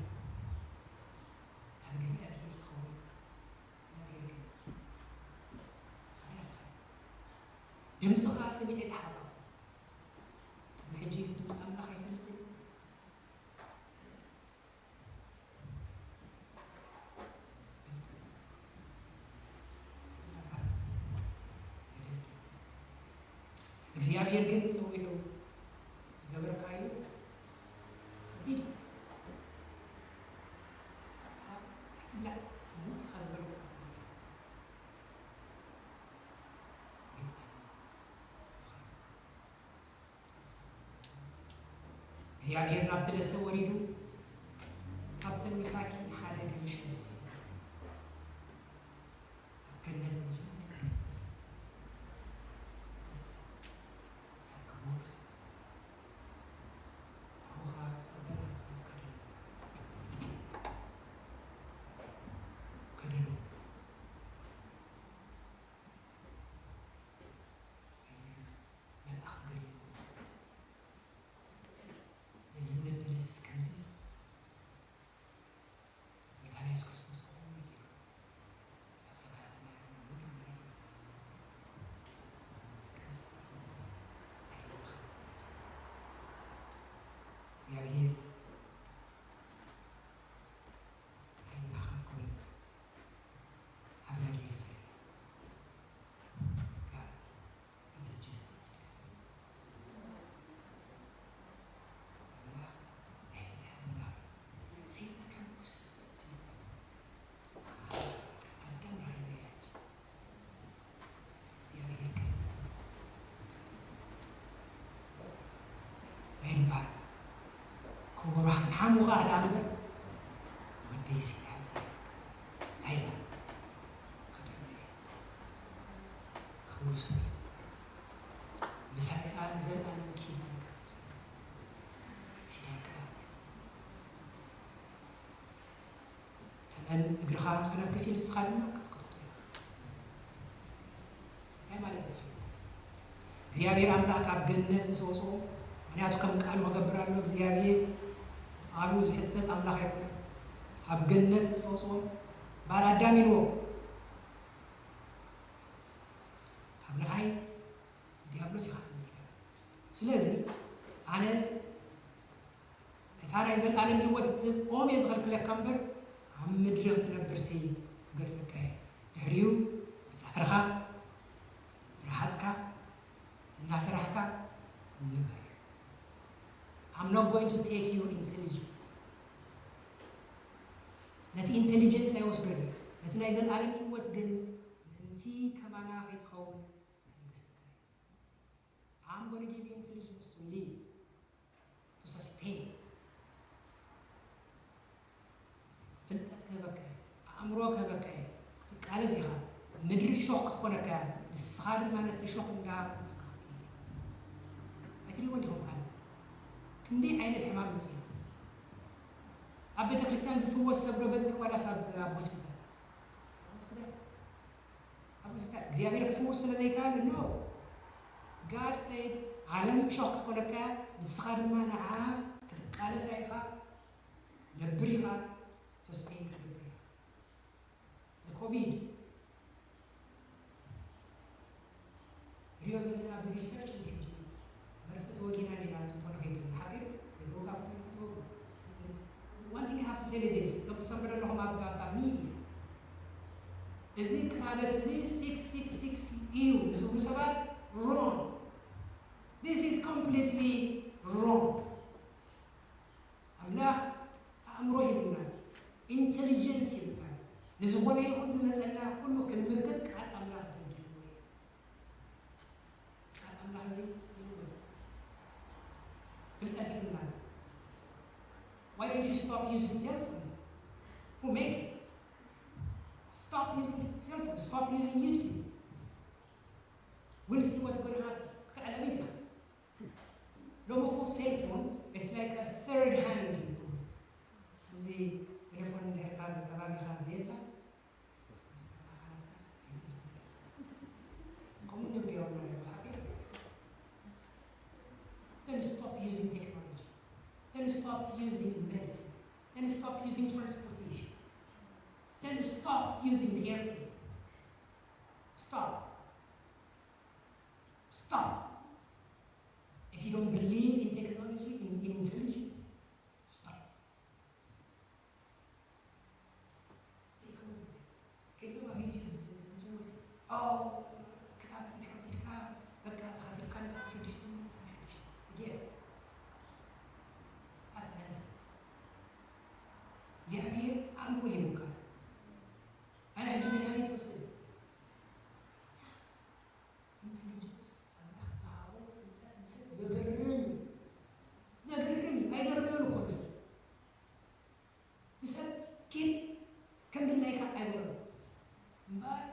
ካብ እግዚኣብሔር ትኸውን። እግዚኣብሔር ግን ድምፅኻ ሰሚዐ ተሓባእ። ቅድሚ ሕጂ ድምፂ ኣምላኽ ኣይፈልጥን። እግዚኣብሔር ግን ጸዊዑ ዝገበርካዮ ከቢድ እዩ። ኣይትብላዕ፣ ክትሞት ኢኻ ዝበልኩ። እግዚኣብሔር ናብቲ ደሰ ወሪዱ፣ ካብተን መሳኪን ሓደ ገንሸል ወሰደ። ኣብ ገነት መጀመርያ ዝነበረ ሰብ፣ ሳክቦ ስለ ዝኾነ፣ ካብኡ ኸኣ ቆርበት ኣምጺኡ ከደኖ። ከደኖ። መላእኽቲ ገሊኦም፣ ነዚ ዝበደለስ ከምዚ ጎይታና የሱስ ክርስቶስ ከምኡ ገይሩ፣ ካብ ሰማያ ሰማያት ናብ ምድሪ መሪዱ፣ መስቀል ተሰቒሉ፣ ናይ ምምኻት እግዚኣብሔር ኣይንታኻት ኮይኑ ኣብ ነገር የለን። God is a just God። ኣምላኽ ናይ ፍትሒ ኣምላኽ እዩ። ሰይጣን ሕጉስ እዩ። ኣዳም ረኺበያ ሕጂ። እግዚኣብሔር ግን ኣይንበሃል። ከበሮ ሓምሓሙ ኸኣ ደኣ እምበር፣ ንወደይሲ ይሓልፍ ኣይበሃል። ከድሕኖ እየ። ክቡር ሰብ እዩ። ምሳይ ከኣ ንዘለኣለም ኪዳን ክኣቱ እዩ። ኪዳን ክኣቱ እዩ። ተመን እግርኻ ክነክስ እዩ፣ ንስኻ ድማ ክትከፍቶ ኢኻ። እንታይ ማለት ይመስለኩም? እግዚኣብሔር ኣምላኽ ካብ ገነት ምስ ኣውፅኦም፣ ምኽንያቱ ከም ቃሉ ክገብር ኣሎ። እግዚኣብሔር ቃሉ ዝሕተት ኣምላኽ ኣይኮነን። ካብ ገነት ምስ ኣውፅኦም፣ ባል ኣዳም ኢልዎ፣ ካብ ንዓይ ንዲያብሎስ ኢኻ ሰሚዕካ። ስለዚ ኣነ እታ ናይ ዘለኣለም ህይወት እትህብ ኦም እየ ዝኸልክለካ እምበር፣ ኣብ ምድሪ ክትነብርሲ ክገድፈካ እየ። ድሕሪኡ ብጻዕርኻ ብረሃጽካ እናሰራሕካ ንበር። I'm not going to take your intelligence። ነቲ ኢንቴሊጀንስ ኣይወስዶን እየ። ነቲ ናይ ዘለኣለም ህይወት ግን ምእንቲ ከማና ከይትኸውን መንግስቲ I'm going to give you intelligence to live, to sustain። ፍልጠት ክህበካ እየ፣ ኣእምሮ ክህበካ እየ። ክትቃለስ ኢኻ። ምድሪ እሾኽ ክትኮነካ እያ፣ ንስኻ ድማ ነቲ እሾኽ እንዳ መጎስካ ክትከይድ ኢኻ። ኣይትሪእዎ እንዲኹም ዓለም ክንደይ ዓይነት ሕማም መፂኡ? ኣብ ቤተ ክርስቲያን ዝፍወስ ሰብ ዶ በዝሕ ዋላስ ኣብ ኣብ ሆስፒታል? ኣብ ሆስፒታል። ኣብ ሆስፒታል እግዚኣብሔር ክፍውስ ስለ ዘይከኣለ፣ no። God said ዓለም እሾኽ ክትኮነካ እያ፣ ንስኻ ድማ ንዓ ክትቃለሳ ኢኻ፣ ክትነብር ኢኻ፣ ሰስቴን ክትገብር ኢኻ። ንኮቪድ ንሪኦ ዘለና ብሪሰርች እንዲ ሕጂ መርፍእ ተወጊና እንዲና ጽቡቕ ንኸይድ ንሓቢር ከይተወጋግቱ። One thing I have to tell you this፣ እቶም ትሰምዑ ዘለኹም ኣብ ኣብ ኣብ ሚድያ፣ እዚ ክታበት እዚ ሲክስ ሲክስ ሲክስ እዩ ዝብሉ ሰባት wrong። This is completely wrong። ኣምላኽ ኣእምሮ ሂቡና፣ ኢንቴሊጀንስ ሂቡና፣ ንዝኾነ ይኹን ዝመጸና ኩሉ ክንምክት ቃል ኣምላኽ ደጊፍዎ እዩ። ቃል ኣምላኽ እዚ ይልወጥ። ፍልጠት ሂቡና። Why don't you stop using cell phone? Who make it? Stop using cell phone. Stop using YouTube. We'll see what's going to happen. ክተዕለሚ ኢኻ። ሎሚ እኮ cell phone, it's like a third hand እዩ። ከምዚ ቴሌፎን እንድሕር ካብ ከባቢኻ ዘየላ፣ ከምኡ እንዲዮም ገይሮምና ነይሮም፣ ሓቂ? Then stop using technology. Then stop using medicine. Then stop using transportation. Then stop using the airplane. Stop. Stop. If you don't believe in technology, in, in intelligence, stop. ዘይከውን ነገር። ከይዶም ኣብ ዩቲዩብ ዘምፅዎ ሲ፣ ኦ፣ ክታብ እንድሕር ወሲድካ፣ በቃ ተኸቲብካ እንዳ ሽዱሽተ ሚእቲ ሰብዓ ሽዱሽተ። Forget it. That's nonsense. እግዚኣብሔር ኣእምሮ ሂቡካ። ኣነ ሕጂ መድሃኒት ወስድ። ኢንተሊጀንስ ኣምላኽ ዝሃቦ ፍልጠት ንሰብ ዘገርም እዩ። ዘገርም እዩ። ኣይገርምዮን እኮ ንሰብ። ንሰብ ኪድ ከም ድላይካ ኣይበሎ። እምበኣር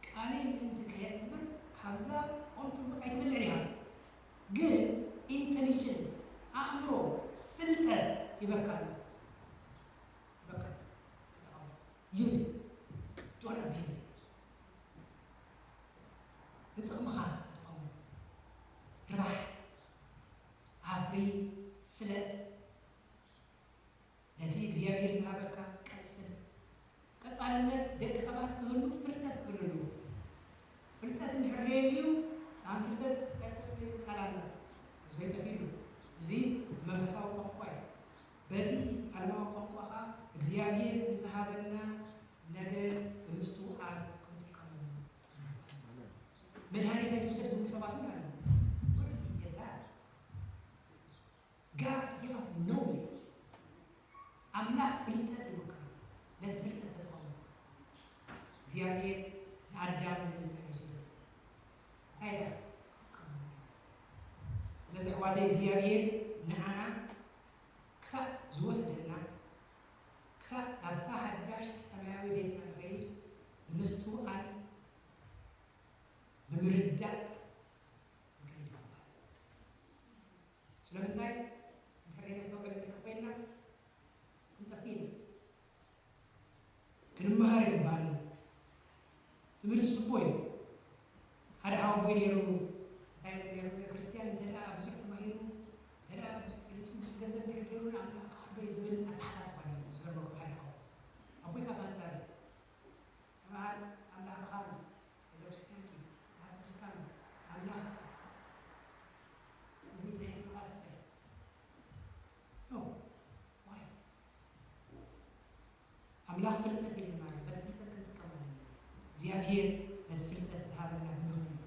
ቃለይ ምእንቲ ከየዕብር ካብዛ ኦንቱ ኣይትበልዕ ኢኻ። ግን ኢንተሊጀንስ፣ ኣእምሮ፣ ፍልጠት ይበካ ኣሎ። ይበካ ኣሎ። ተጠቐሞ። Use it. Don't abuse it. ንጥቕምኻ ተጠቐሞ። ርባሕ፣ ኣፍሪ፣ ፍለጥ። ነቲ እግዚኣብሔር ዝሃበካ ቀጽል። ቀጻልነት ደቂ ሰባት ክህሉ ፍልጠት ክህሉ ኣለዎ። ፍልጠት እንድሕር ደየልዩ፣ ሰኣን ፍልጠት እንታይ ክብል ይከኣል ኣሎ? ህዝበይ ጠፊኡ ኣሎ። እዚ መንፈሳዊ ቋንቋ እዩ። በዚ ዓለማዊ ቋንቋ ኸኣ እግዚኣብሔር ንዝሃበና ነገር ብምስትውዓል ክንጥቀመሉ። መድሃኒት ኣይትውሰድ ዝብሉ ሰባት እውን ኣለዉ። What do you get that? God give us knowledge. ኣምላኽ ፍልጠት ይወክል። ነቲ ፍልጠት ተጠቐሙ። እግዚኣብሔር ንኣዳም ነዚ መለሱ። እንታይ ኢላ? ስለዚ ኣሕዋተይ፣ እግዚኣብሔር ንዓና ክሳብ ዝወስደና፣ ክሳብ ናብታ ሓዳሽ ሰማያዊ ቤትና ንኸይድ ብምስትውዓል፣ ብምርዳእ ክንከይድ ይግባእ። ስለምንታይ? እንድሕር ነስተውዕል እንድሕር ኮይንና፣ ክንጠፍእ ኢና። ክንመሃር ይግባኣና። ትምህርቲ ጽቡቕ እዩ። ሓደ ሓወቦይ ነይሩ፣ እንታይ ይብል ነይሩ? ክርስትያን እንተ ደኣ ብዙሕ ተማሂሩ፣ እንተ ደኣ ብዙሕ ፈሊጡ፣ ብዙሕ ገንዘብ እንድሕር ገይሩ፣ ንኣምላኽ ክኸሕዶ እዩ ዝብል ኣተሓሳስባ ነይሩ። ዝገርመኩም ሓደ ሓወቦይ። ኣቦይ ካብ ኣንጻር እዩ። ተምሃር፣ ኣምላኽ ምኻር፣ ቤተክርስትያን ኪድ፣ መጽሓፍ ቅዱስካ ኣንብብ፣ ኣምላኽ ስራሕ። እዚ ናይ ሕማቓት ስራሕ። No. Why? ኣምላኽ ፍልጠት ይህበና ኣሎ። በቲ ፍልጠት ክንጥቀም ኣለና። እግዚኣብሔር ነቲ ፍልጠት ዝሃበና ብምኽንያት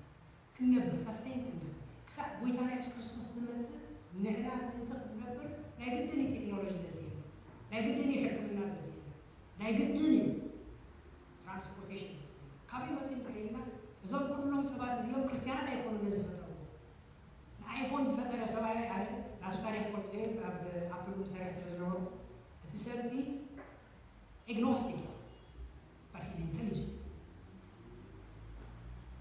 ክንነብር፣ ሳስቴን ክንብል፣ ክሳዕ ጎይታና የሱስ ክርስቶስ ዝመጽእ ንሕና ምእንቲ ክንነብር ናይ ግድን እዩ ቴክኖሎጂ ዘድልየና፣ ናይ ግድን እዩ ሕክምና ዘድልየና፣ ናይ ግድን እዩ ትራንስፖርቴሽን። ካበይ መጺኡ እንድሕር ኢልና፣ እዞም ኩሎም ሰባት እዚኦም ክርስትያናት ኣይኮኑን ነዚ ዝፈጠርዎ። ንኣይፎን ዝፈጠረ ሰብኣይ ኣነ ናቱ ታሪኽ ፈልጦ እየ፣ ኣብ ኣፕል እውን ሰሪሐ ስለ ዝነበርኩ፣ እቲ ሰብ እቲ ኤግኖስቲክ እዩ፣ but he's intelligent።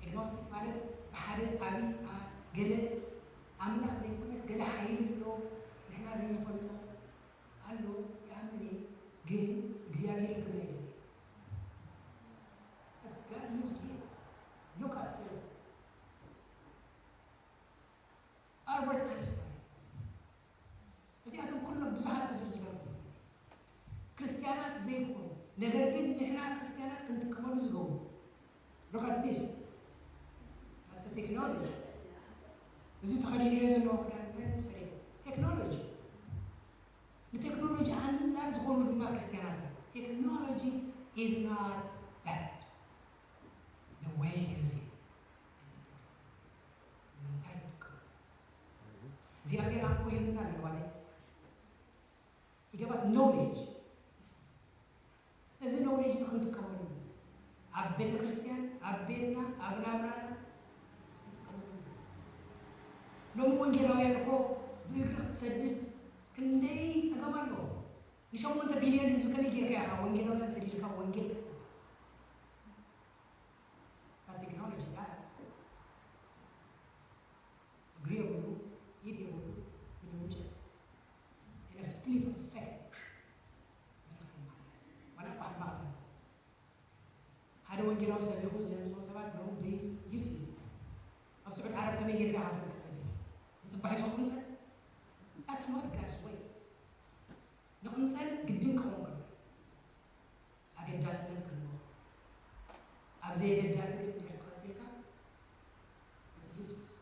ኤግኖስቲክ ማለት ብሓደ ዓቢ፣ ኣ-፣ ገለ ኣምላኽ ዘይኮነስ ገለ ሓይሊ ኣሎ፣ ንሕና ዘይንፈልጦ ኣሎ፣ ይኣምን እየ፣ ግን እግዚኣብሔር ክብል ኣይደልን። But God used him. Look at self. ኣልበርት ኣንስታይን። እዚኣቶም ኩሎም ብዙሓት ክዝርዝረኩም። ክርስትያናት ዘይኮኑ፣ ነገር ግን ንሕና ክርስትያናት ክንጥቀመሉ ዝገብሩ። Look at this. That's a technology. እዚ ተኸዲነዮ ዘለኹ ክዳን መን ሰሪሑ? ቴክኖሎጂ። ንቴክኖሎጂ ኣንጻር ዝኾኑ ድማ ክርስትያናት ኣለዉ። Technology is not bad. The way you use it is important. ንምንታይ ትጥቀሙ? እግዚኣብሔር ኣእምሮ ሂቡና ኣሎ፣ ኣሕዋተይ። He gave us knowledge። እዚ ኖሌጅ እዚ ክንጥቀመሉ፣ ኣብ ቤተ ክርስትያን፣ ኣብ ቤትና፣ ኣብ ናብራና ክንጥቀመሉ። ሎሚ ወንጌላውያን እኮ ብእግሪ ክትሰድድ ክንደይ ጸገም ኣለዎ። ንሸሞንተ ቢልዮን ህዝቢ ከመይ ጌርካ ኢኻ ወንጌላውያን ሰዲድካ ወንጌል ክትሰብክ? But technology does. ሰቢኹ ዝህንፅዎም ሰባት ሎም ብዩት እዩ። ኣብ ስዑድ ዓረብ ከመይ ጌርካ ኢኻ ሰብ ክትሰድድ? ንፅባሒቱ ክቕንፀል? That's not God's way። ንቕንፀል ግድን ክኸውን ከሎ ኣገዳስነት ክህልዎ። ኣብ ዘየገዳሲ ግን ድሕር ትቐንፂልካ it's useless።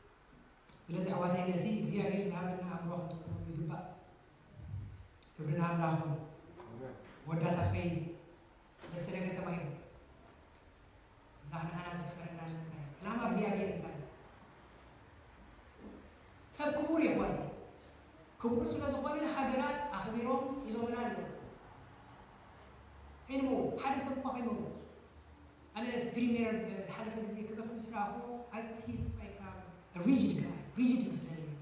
ስለዚ ኣሕዋተይ ነቲ እግዚኣብሔር ዝሃበና ኣእምሮ ክንጥቀመሉ ይግባእ። ክብሪ ንኣምላኽ ይኹን። መወዳእታ ከይዲ መስተ ነገር ተባሂሉ ኣምላኽ ንዓና ዘፍቀረና ንምንታይ እዩ? ዕላማ እግዚኣብሔር እንታይ እዩ? ሰብ ክቡር እዩ ኣሕዋተይ። ክቡር ስለ ዝኾነ ሃገራት ኣኽቢሮም ሒዞምና ኣለዉ። ከይንመው ሓደ ሰብ እኳ ከይንመው ኣነ እቲ ፕሪሚየር ዝሓለፈ ግዜ ክበኪ ምስ ረኣኹ ኣቲስት like ሪጅድ ጋይ ሪጅድ መስለኒ ነይሩ።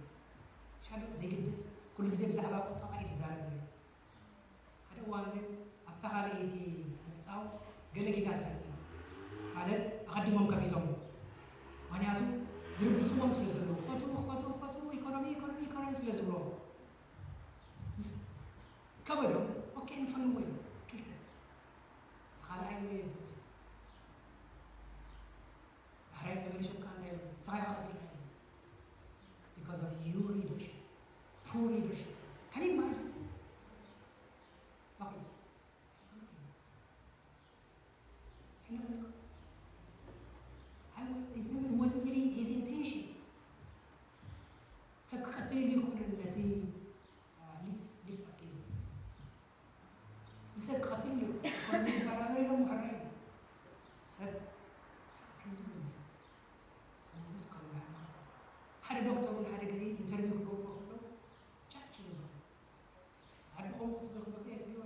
ሻዶ ዘይግድስ ኩሉ ግዜ ብዛዕባ ቁጠባ እዩ ዝዛረብ ነይሩ። ሓደ እዋን ግን ኣብታ ካልኣይቲ ምዕፃው ገለ ጌጋ ተፈፀመ። ማለት ኣቐዲሞም ከፊቶም ምክንያቱ ዝርብፅዎም ስለ ዘለዉ ክፈቱ ክፈቱ ክፈቱ ኢኮኖሚ ኢኮኖሚ ኢኮኖሚ ስለ ዝብሎ ምስ ከበዶም ኦኬ ንፈልዎ ኢሎም ክልተ ካልኣይ ወይ ዳሕራይ ተመሊሶም ከዓ እንታይ ይብሉ ንስኻ ኢኻ ቀቲልካ because of your leadership poor leadership can you imagine okay ሕልቕ I was it wasn't really his intention ሰብ ክቀትል ኢሉ ይኮነን ነቲ ሊፍ ሊፍ ኣኪሉ ንሰብ ክቐትል እዩ። ኢኮኖሚ ይበራበር ኢሎም ምሕራይ እዩ። ሰብ ክሳብ ክንዲ ዝምስል ክመውት ከሎ ሕማቕ። ሓደ ዶክተር እውን ሓደ ግዜ ኢንተርቪው ክገብርዎ ከለዉ ቻች ይብሉ። ጻዕዲ ከምኡ ትብሉ ክብሉ ኣይትብሉ።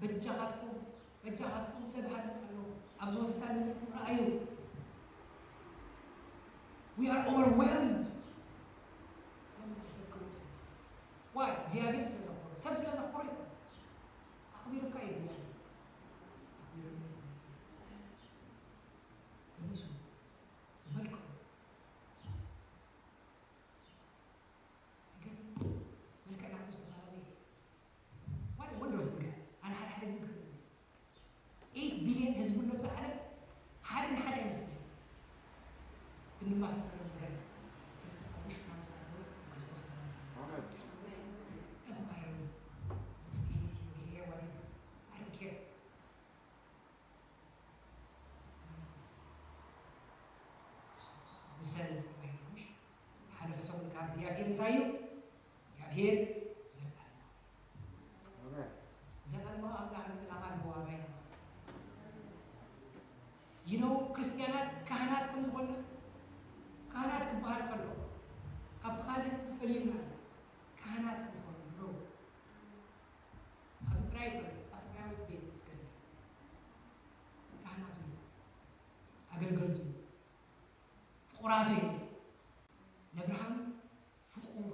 በጃኻትኩም በጃኻትኩም ሰብ ሃልቕ ኣሎ ኣብዚ ሆስፒታል መጺኹም ረኣዩ። We are overwhelmed። ስለምንታይ ሰብ ክብሉ ዋይ እግዚኣብሔር ስለ ዘኽበሩ ሰብ ስለ ዘኽበሩ ይኮን ኣኽቢሩካ እዩ እግዚኣብሔር ኣኽቢሩካ እዩ እግዚኣብሔር በምስሉ ብመልክዑ ይገርም መልክዕና እኮ ዝተፈላለየ እዩ what a wonderful God ኣነ ሓደ ሓደ ግዜ ይገርመኒ ኤይት ቢልዮን ህዝቢ ኣሎ ኣብዚ ዓለም ሓደ ንሓደ ኣይመስልን ብንመሳሰሎም ነገር ክርስቶስ ኣብ ውሽጥና ምስ ኣተወ ንክርስቶስ ንመስል Doesn't matter if it is your hair, whatever. I don't care. ምሰል ተባሂልና ምሽ ሓለፈ ሰሙን ካብ እግዚኣብሔር እንታይ እዩ እግዚኣብሔር ዘለኣለማዊ ዘለኣለማዊ ኣምላኽ ዝብል ኣማን ኣለዎ ኣባይና ይነው ክርስትያናት ካህናት ከም ዝኾንና ካህናት ክበሃል ከሎ ካብቲ ካልእ ህዝቢ ፈሊዩና ኣሎ ካህናት ክንኾኑ ንዑ ኣብዚ ጥራይ ይኮነ ኣስማያዊት ቤት ምስ ገድል ካህናቱ እዩ ኣገልገልቱ እዩ ፍቑራቱ እዩ ነብርሃም ፍቑር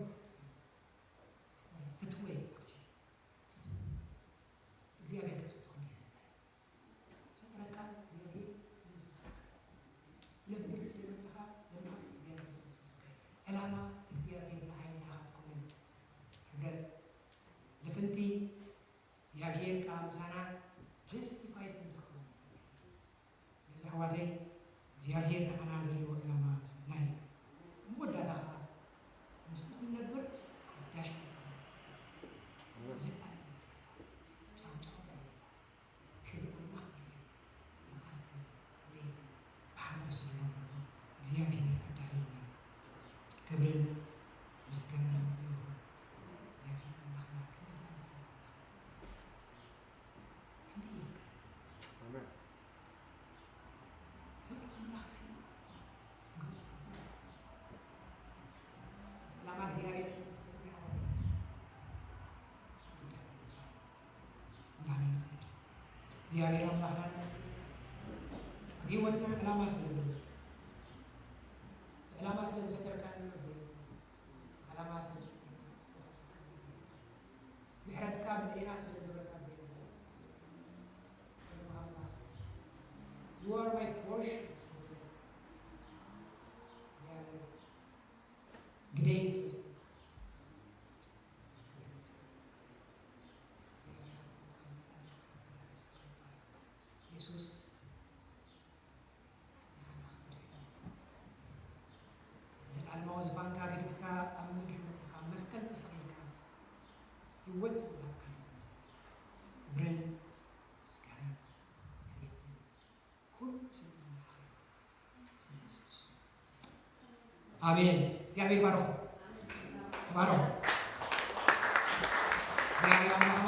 ፍትወ እግዚኣብሔር ክትፍትኹ ይሰናይ ዝፈጥረካ እግዚኣብሔር ስለዝፈጥረካ ትነብር ስለዘለኻ ዘለኻ እግዚኣብሔር ስለዝፈጥረካ ዕላማ እግዚኣብሔር ንዓይ ንዓኻ ትኾነን ሕብረት ልፍንቲ እግዚኣብሔር ከዓ ምሳና ጀስቲፋይድ እንትኸውን ንፈልጥ ነዚ ኣሕዋተይ እግዚኣብሔር ንዓና ዘለዎ ዕላማ ሰናይ መወዳእታ ከዓ ምስኡ ክንነብር ሓዳሽ ዘቃለል ጫውጫው ክብሪ ኣምላኽ በልዮ መዓልትን ለይትን ብሓጎስ ንነብረሉ እግዚኣብሔር ኣዳልዩልና ክብርን ምስጋና ይኹን እግዚኣብሔር ኣምላኽና ክንዲ ዝኣመሰለ ኣምላኽ ክንዲ ይፍቅር ኣሜን። ዕላማ እግዚኣብሔር እንዳነምፅድ እግዚኣብሔር ኣምላኽና ኣብ ህይወትና ዕላማ ስለ ዘለካ ዕላማ ስለ ዝፈጠርካኒ እግዚኣብሔር ዓላማ ስለ ዝኾነ ምሕረትካ ብልዕሌና ስለ ዝገበርካ እግዚኣብሔር ኣምላኽ you are my portion ግደይ ስለ ዝኾንካ የሱስ ዝሃብካ ክብርን ምስጋናን መሬትን ኩሉ ስልጣን ስም የሱስ። ኣሜን። እግዚኣብሔር ይባርኮ። ይባርኮ። እግዚኣብሔር ኣምላኽ